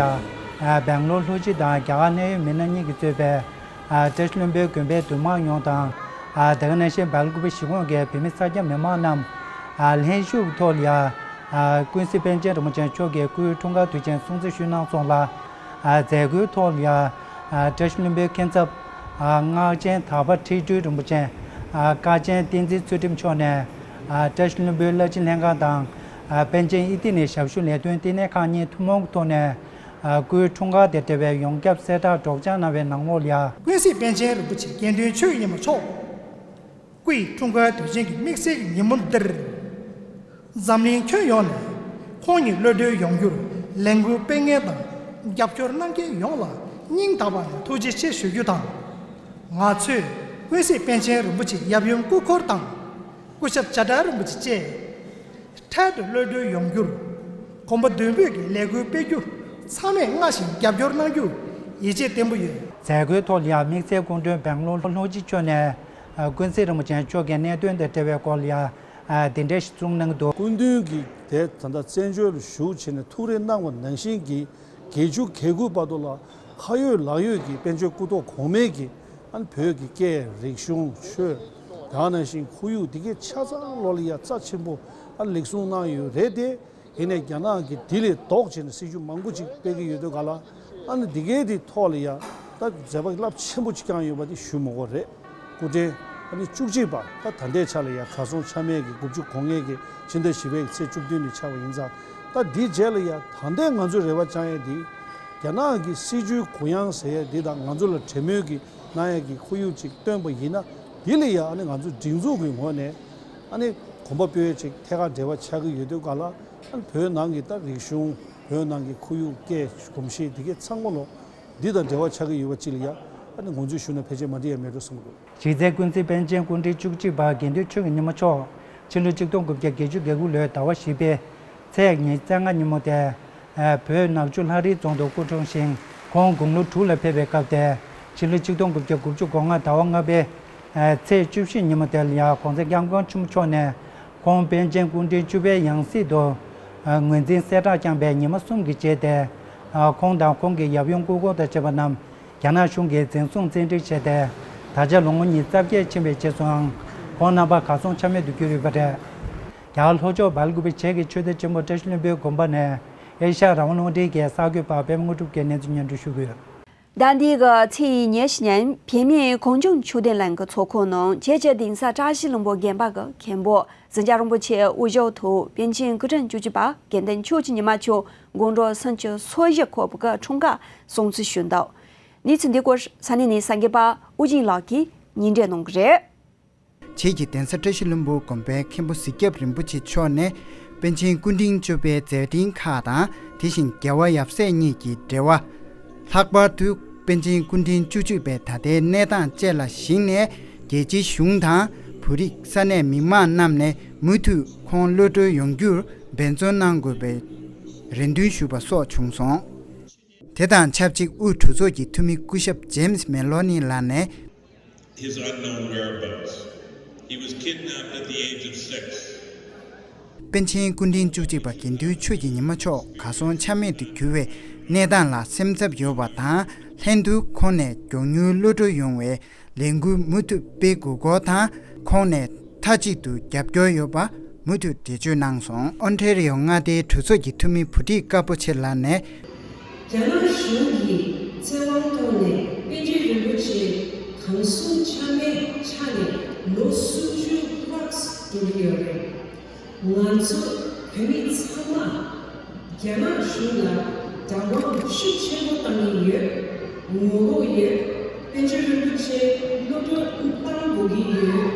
སྦེང་ལོར་ལྷོ་སྤྱི་དང་རྒྱ་གར་གནད་ཡོད་མི་སྣ་གཉིས་ཀྱིས་གཙོས་པའི་བཀྲ་ཤིས་ལྷུན་པོའི་དགོན་པའི་འདུས་མང་ཡོངས་དང་། དེ་ག་ནང་བཞིན་སྦེལ་ཀོབ་གཞིས་ཁོངས་ཀྱི་བོད་མི་སེར་སྐྱ་མི་མང་རྣམས་ལྷན་ཞུགས་ཐོག་ལ་ཡ། ཀུན་གཟིགས་པཎ་ཆེན་རིན་པོ་ཆེ་མཆོག་གི་སྐུའི་འཁྲུངས་སྐར་དུས་ཆེན་སྲུང་བརྩི་ཞུས་གནང་སོང་ལ། མཛད་སྒོའི་ཐོག་ལ་ཡ། བཀྲ་ཤིས་ལྷུན་པོའི་མཁན་ཚབ། སྔགས་ཆེན་དག་པ་ཁྲི་སྤྲུལ་རིན་པོ་ཆེ། བཀའ་ཆེན་བསྟན་འཛིན་ཚུལ་ཁྲིམས་མཆོག་ནས། བཀྲ་ཤིས་ལྷུན་པོའི་བླ་སྤྱི་ལྷན་ཁང་དང་། པཎ་ཆེན་ཨི་ཏི་ནས་ཞབས་ཞུ་ལས་དོན་ལྟེ་གནས་ཁག་གཉིས་ཐུན་མོང་གི་ཐོག་ནས། སྐུའི་འཁྲུངས་སྐར་དང་འབྲེལ་བའི་ཡོངས་ཁྱབ་གསལ་བསྒྲགས་སྒྲོག་སྦྱང་གནང་བའི་ནང་ལོགས་ལ་ཡ། ཀུན་གཟིགས་པཎ་ཆེན་རིན་པོ་ཆེ་དགེ་འདུན་ཆོས་ཀྱི་ཉི་མ་མཆོག་སྐུའི་འཁྲུངས་སྐར་དུས་ཆེན་གྱི་དམིགས་བསལ་གྱི་ཉིན་མོ་འདིར། འཛམ་གླིང་ཁྱོན་ཡོངས་ནས་ཁོང་ཉིད་གློད་གྲོལ་ཡོང་རྒྱུར་ལས་འགུལ་སྤེལ་མཁན་དང་རྒྱབ་སྐྱོར་གནང་མཁན་ཡོངས་ལ་སྙིང་ཐག་པ་ནས་ཐུགས་རྗེ་ཆེ་ཞུ་རྒྱུ་དང་། ང་ཚོས་ཀུན་གཟིགས་པཎ་ཆེན་རིན་པོ་ཆེའི་ཡབ་ཡུམ་སྐུ་འཁོར་དང་། སྐུ་ཞབས་བྱ་བྲལ་རིན་པོ་ཆེ་བཅས་འཕྲལ་དུ་གློད་གྲོལ་ཡོང་རྒྱུར་གོམ་པ་མདུན་སྤོས་ཀྱི་ལས་འགུལ་སྤེལ་རྒྱུ་ ཚང་མས་སྔར་བཞིན་རྒྱབ་སྐྱོར་གནང་རྒྱུར་ཡིད་ཆེས་བརྟན་པོ་ཡོད། མཛད་སྒོའི་ཐོག་ལ་ཡང་དམིགས་བསལ་སྐུ་མགྲོན་བན་ལུང་ལྷུན་གྲུབ་མཆོག་ནས་ཀུན་གཟིགས་རིན་པོ་ཆེ་མཆོག་གི་གནད་དོན་དང་འབྲེལ་བའི་སྐོར་ལ་ཡང་འདི་འདྲ་ཞིག་གསུངས་གནང་འདུག། སྐུ་མདུན་གྱིས་དེ་ད་ལྟ་བཙན་བྱོལ་ལ་བཞུགས་བྱས་ནས་ཐུགས་རེ་གནང་བ་ནང་བཞིན་གྱི་བརྒྱད་ཅུ་གྱ་དགུ་བར་དུ་ལ་ཁ་ཡོད་ལག་ཡོད་ཀྱི་དཔལ་འབྱོར་སྐུ་ཐོག་གོང་མའི་གི་ཨ་ནི་བོད་ཀྱི་སྐད་རིག་གཞུང་ཆོས་དེ་ནང་བཞིན་ཁོར་ཡུག་འདི་གའི་ཆ་ཚང་ལོ་ལ་ཡ་རྩ་ཆེན་པོ་ཨ་ནི་ལེགས་གསུངས་གནང་ཡོད་རེད་དེ། ཡིན་ནའི་རྒྱ་ནག་གིས་དེ་ལས་ལྡོག་བྱས་ནས་སྲིད་ཇུས་མང་པོ་ཅིག་སྤེལ་གྱི་ཡོད་དུས་ག་ལ་ཨ་ནི་འདི་གའི་དེ་ཐོག་ལ་ཡ་ད་མཛད་པ་རླབས་ཆེན་པོ་ཅིག་བསྐྱངས་ཡོད་པ་དེ་ཞུ་མི་དགོས་རེད། སྐུ་ཕྲེང་ཨ་ནི་བཅུ་གཅིག་པ་ད་ད་ལྟའི་ཆ་ལ་ཡ་གར་སོང་ཆ་མེད་ཀྱི་དགུ་བཅུ་གོ་ལྔའི་གི་ཕྱི་ཟླ་བཞི་པའི་ཚེས་བཅུ་བདུན་ནས་ཆགས་པ་ཡིན་ཙང་། ད་འདིའི་རྗེས་ལ་ཡ་ད་ལྟའི་ང་ཚོས་རེ་བ་བཅང་ཡས་འདི་རྒྱ་ནག་གི་སྲིད་ཇུས་གུ་ཡངས་ཟེར་ཡས་འདི་དང་ང་ཚོ་ལ་གྲོས་མོལ་གྱི་གནང་ཡས་ཀྱི་ཁོར་ཡུག་ཅིག་བཏོན་པ་ཡིན་ན། འདི་ལ་ཡ་ཨ་ནི་ང་ཚོ་སྒྲིག་འཛུགས་ཀྱི་ངོས་ནས་ཨ་ནི་གོམ་པ་སྤོས་ཡས་ཅིག་ཐད་ཀར་འབྲེལ་བ་ཆགས་ཀྱི་ཡོད་དུས་ག་ལ་ཨ་ནི་བོད་ནང་གི་ད་རིག་གཞུང་བོད་ནང་གི་ཁོར་ཡུག་སྐད་གོམས་གཤིས་འདི་གའི་ཚང་མ་ལོ་འདི་དང་འབྲེལ་བ་ཆགས་ཀྱི་ཡོད་པ་ཅིག་ལ་ཡ་ཨ་ནི་ངོས་འཛིན་ཞུ་ན་ཕལ་ཆེར་མ་འགྲིག་ཡ་མེད་འགྲོ་བསམ་གྱི་འདུག། གཞི་རྩའི་ཀུན་གཟིགས་པཎ་ཆེན་སྐུ་ཕྲེང་བཅུ་གཅིག་པ་དགེ་འདུན་ཆོས་ཀྱི་ཉི་མ་མཆོག་ཕྱི་ལོ་ཆིག་སྟོང་དགུ་བརྒྱ་བརྒྱད་ཅུ་གྱ་དགུ་ལོའི་ཟླ་བ་བཞི་པའི་ཚེས་ཉི་ཤུ་རྩ་ལྔ་ཉིན་མོ་དེ། བོད་ནག་ཆུ་ལྷ་རིའི་རྫོང་དུ་སྐུ་འཁྲུངས་ཤིང་ཁོང་དགུང་ལོ་དྲུག་ལ་ཕེབས་པའི་སྐབས་དེ་ཕྱི་ལོ་ཆིག་སྟོང་དགུ་བརྒྱ་དགུ་བཅུ་གོ་ལྔ་ཟླ་བ་ལྔ་པའི་ཚེས་བཅུ་བཞི་ཉིན་མོ་དེ་ལ་ཡང་གོང་ས་སྐྱབས་མགོན་ཆེན་པོ་མཆོག་ནས་ཁོང་པཎ་ཆེན་སྐུ་ཕྲེང་བཅུ་པའི་ཡང་སྲིད་དུ་ངོས་འཛིན་གསལ་བསྒྲགས་བསྐྱངས་པའི་ཉི་མ་གསུམ་གྱི་རྗེས་དེ། ཁོང་དང་ཁོང་གི་ཡབ་ཡུམ་སྐུ་འཁོར་དང་བཅས་པ་རྣམས་རྒྱ་ནག་གཞུང་གིས་འཛིན་བཟུང་བཙན་ཁྲིད་བྱས་ཏེ། ད་ཆ་ལོ་ངོ་ཉི་ཤུ་རྩ་བརྒྱད་ཕྱིན་པའི་རྗེས་སུའང་ཁོང་རྣམ་པ་གར་སོང་ཆ་མེད་དུ་གྱུར་ཡོད་པ་རེད། རྒྱ་གར་ལྷོ་ཕྱོགས་སྦེལ་ཀུ་པེ་བྱེས་ཀྱི་ཆོས་སྡེ་ཆེན་པོ་བཀྲ་ཤིས་ལྷུན་པོའི་དགོན་པ་ནས་ཨེ་ཤ་ཡ་རང་དབང་རླུང་འཕྲིན་གྱི་གསར་འགོད་པ་པད་མ་དངོས་གྲུབ་ཀྱིས་གནས་ཚུལ་སྙན་སྒྲོན་ཞུ་གི་ཡོད། ཟླ་འདིའི་ཚེས་ཉེར་བཞི་ཉིན་བོད་མིའི་གངས་ལྗོངས་ཆོས་ལྡན་གླིང་གི་ཚོགས་ཁང་ནང་བྱེས་ཀྱི་གདན་ས་བཀྲ་ཤིས་ལྷུན་པོ་དགོན་པ་གི་མཁན་པོ་ཟིང་ཆ་རིན་པོ་ཆེ་དབུ་བཞུགས་ཐོག་པཎ་ཆེན་སྐུ་ཕྲེང་བཅུ་གཅིག་པ་དགེ་འདུན་ཆོས་ཀྱི་ཉི་མ་མཆོག་དགུང་གྲངས་སུམ་ཅུ་སོ་བཞི་འཁོར་བ་གི་འཁྲུངས་སྐར་སྲུང་བརྩི་ཞུས་འདུག། གནས་ཚུལ་འདི་སྐོར་ས་གནས་ནས་གསར་འགོད་པ་ཨུ་རྒྱན་ལགས་ཀྱིས་སྙན་སྒྲོན་གནང་གི་རེད། བྱེས་ཀྱི་གདན་ས་བཀྲ་ཤིས་ལྷུན་པོ་དགོན་པའི་མཁན་པོ་གཟིགས་སྐྱབས་རིན་པོ་ཆེ་མཆོག་ནས་པཎ་ཆེན་སྐུ་ཕྲེང་བཅུ་པའི་མཛད་འཕྲིན་ཁག་དང་དེ་བཞིན་རྒྱལ་བ་ཡབ་སྲས་གཉིས་ཀྱི་འབྲེལ་བ། ལྷག་པར་དུ་པཎ་ཆེན་སྐུ་ཕྲེང་བཅུ་གཅིག་པའི་ད་ལྟའི་གནས་སྟངས་བཅས་ལ་གཞིགས་ནས་རྒྱལ་སྤྱིའི་གཞུང་དང་བོད་རིགས་ས་གནས་མི་མང་རྣམས་ནས་མུ་མཐུད་ཁོང་གློད་གྲོལ་ཡོང་རྒྱུར་འབད་བརྩོན་གནང་དགོས་པའི་རེ་འདུན་ཞུས་པ་སོགས་བྱུང་སོང་། དེ་དང་ཆབས་ཅིག་དབུས་གྲོས་ཚོགས་ཀྱི་འཐུས་མི་སྐུ་ཞབས་ཇེམ་སི་མེ་ལོ་ནི་ལགས་ནས། His unknown whereabouts. He was kidnapped at the age of six. པཎ་ཆེན་སྐུ་ཕྲེང་བཅུ་གཅིག་པ་དགེ་འདུན་ཆོས་ཀྱི་ཉི་མ་མཆོག་གར་སོང་ཆ་མེད་དུ་གྱུར་བའི་གནས་སྟངས་ལ་སེམས་འཚབ་ཡོད་པ་དང་ལྷན་དུ་ཁོང་ནས་མགྱོགས་མྱུར་གློད་གྲོལ་ཡོང་བའི་ལས་འགུལ་མུ་མཐུད་སྤེལ་དགོས་སྐོར་དང་ཁོང་ནས་མཐའ་གཅིག་ཏུ་རྒྱབ་སྐྱོར་ཡོད་པ་མུ་མཐུད་འགྲེལ་བརྗོད་གནང་སོང་། ཨོན་ཊེ་རི་ཡོ་མངའ་སྡེའི་གྲོས་ཚོགས་ཀྱི་འཐུས་མི་བུ་ཁྲིད་དཀར་པོ་ཆེ་ལགས་ནས། རྒྱ་ནག་གཞུང་གིས་བཙན་དབང་ཐོག་ནས་པཎ་ཆེན་རིན་པོ་ཆེ་གང་སོང་ཆ་མེད་ཆགས་ནས་ལོ་སུམ་ཅུ་ལྷག་འགྲོ་གི་ཡོད་རེད། ང་ཚོ་བོད་མི་ཚང་མ་རྒྱ་ནག་གཞུང་ལ་བདག་དབང་ཤུགས་ཆེན་པོ་བཏང་གི་ཡོད། ངོ་རྒོལ་ཡོད། པཎ་ཆེན་རིན་པོ་ཆེ་གློད་གྲོལ་བཏང་དགོས་ཀྱི་ཡོད།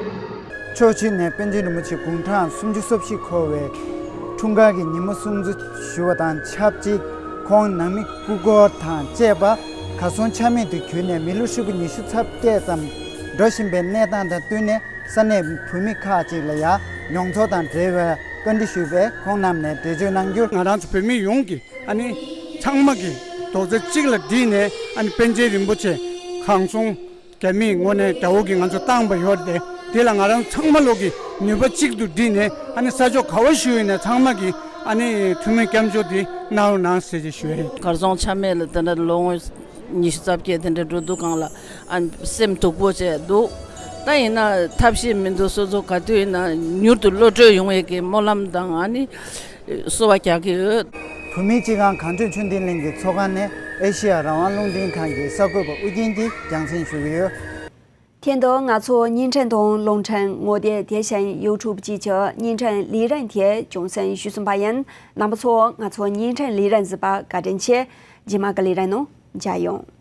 ཕྱོགས་གཅིག་ནས་པཎ་ཆེན་རིན་པོ་ཆེ་དགུང་གྲངས་སུམ་ཅུ་སོ་བཞི་འཁོར་བའི་འཁྲུངས་སྐར་གྱི་ཉིན་མོ་སྲུང་བརྩི་ཞུ་བ་དང་ཆབས་ཅིག་ཁོང་ནང་མི་སྐུ་འཁོར་དང་བཅས་པ་གར་སོང་ཆ་མེད་དུ་གྱུར་ནས་མི་ལོ་ཧྲིལ་པོ་ཉི་ཤུ་རྩ་བརྒྱད་ཙམ་འགྲོ་བཞིན་པའི་གནས་སྟངས་དང་བསྟུན་ནས་ས་གནས་བོད་མི་ཁག་ཅིག་ལ་ཡང་མྱོང་ཚོར་དང་འབྲེལ་བའི་བཀའ་འདྲི་ཞུས་པས་ཁོང་རྣམས་ནས་འགྲེལ་བརྗོད་གནང་རྒྱུར། ང་རང་ཚོ་བོད་མི་ཡོངས་ཀྱིས་ཨ་ནི་ཚང་མ་གིས་རྡོག་རྩ་གཅིག་ལ་བསྒྲིལ་ནས་ཨ་ནི་པཎ་ཆེན་རིན་པོ་ཆེ་གང་སོང་རྒྱ་མིའི་ངོས་ནས་རྒྱ་བོད་ཀྱིས་ང་ཚོ་བཏང་བ་ཡོད་རེད་དེ། དེ་ལ་ང་རང་ཚང་མ་ལོག་གིས་ནུས་པ་གཅིག་ཏུ་བསྒྲིལ་ནས་ཨ་ནི་ས་ཕྱོགས་ག་བ་བཞུགས་ཡོད་ན་ཚང་མ་གིས་ཨ་ནི་ཐུགས་སྨོན་སྐྱབས་འཇུག་དེ་གནང་རོགས་གནང་ཟེར་ཅིག་ཞུ་ཡ་ཡིན། གར་སོང་ཆ་མེད་ལ་དེ་འདྲ་ལོ་ངོ་ཉི་ཤུ་རྩ་བརྒྱད་དེ་འདྲ་འགྲོ་དུས་སྒང་ལ་ཨ་ནི་སེམས་སྡུག་པོ་བྱས་འདུག། ད་ཡིན་ན་ཐབས་ཤེས་མི་འདུག། སོ་སོ་ག་དུས་ཡིན་ན་མྱུར་དུ་གློད་གྲོལ་ཡོང་བའི་གི་སྨོན་ལམ་དང་ཨ་ནི་གསོལ་བ་རྒྱག་གི་ཡོད། བོད་མིའི་སྤྱི་ཁང་གངས་ལྗོངས་ཆོས་ལྡན་གླིང་གི་ཚོགས་ཁང་ནས་ཨེ་ཤེ་ཡ་རང་དབང་རླུང་འཕྲིན་ཁང་གི་གསར་འགོད་པ་ཨུ་རྒྱན་གྱིས་རྒྱང་སྲིང་ཞུ་གི་ཡོད། དེ་དང་ང་ཚོའི་བརྙན་འཕྲིན་དང་རླུང་འཕྲིན་ངོ་དེབ་དེ་བཞིན་ཡུ་ཊུབ་བཅས་ཀྱི་བརྙན་འཕྲིན་ལས་རིམ་དེ་རྒྱང་སྲིང་ཞུས་ཟིན་པ་ཡིན། རྣམ་པ་ཚོ་ང་ཚོའི་བརྙན་འཕྲིན་ལས་རིམ་གཟིགས་པར་བཀའ་དྲིན་ཆེ། རྗེས་མ་གི་ལས་རིམ་ནང་མཇལ་ཡོང་།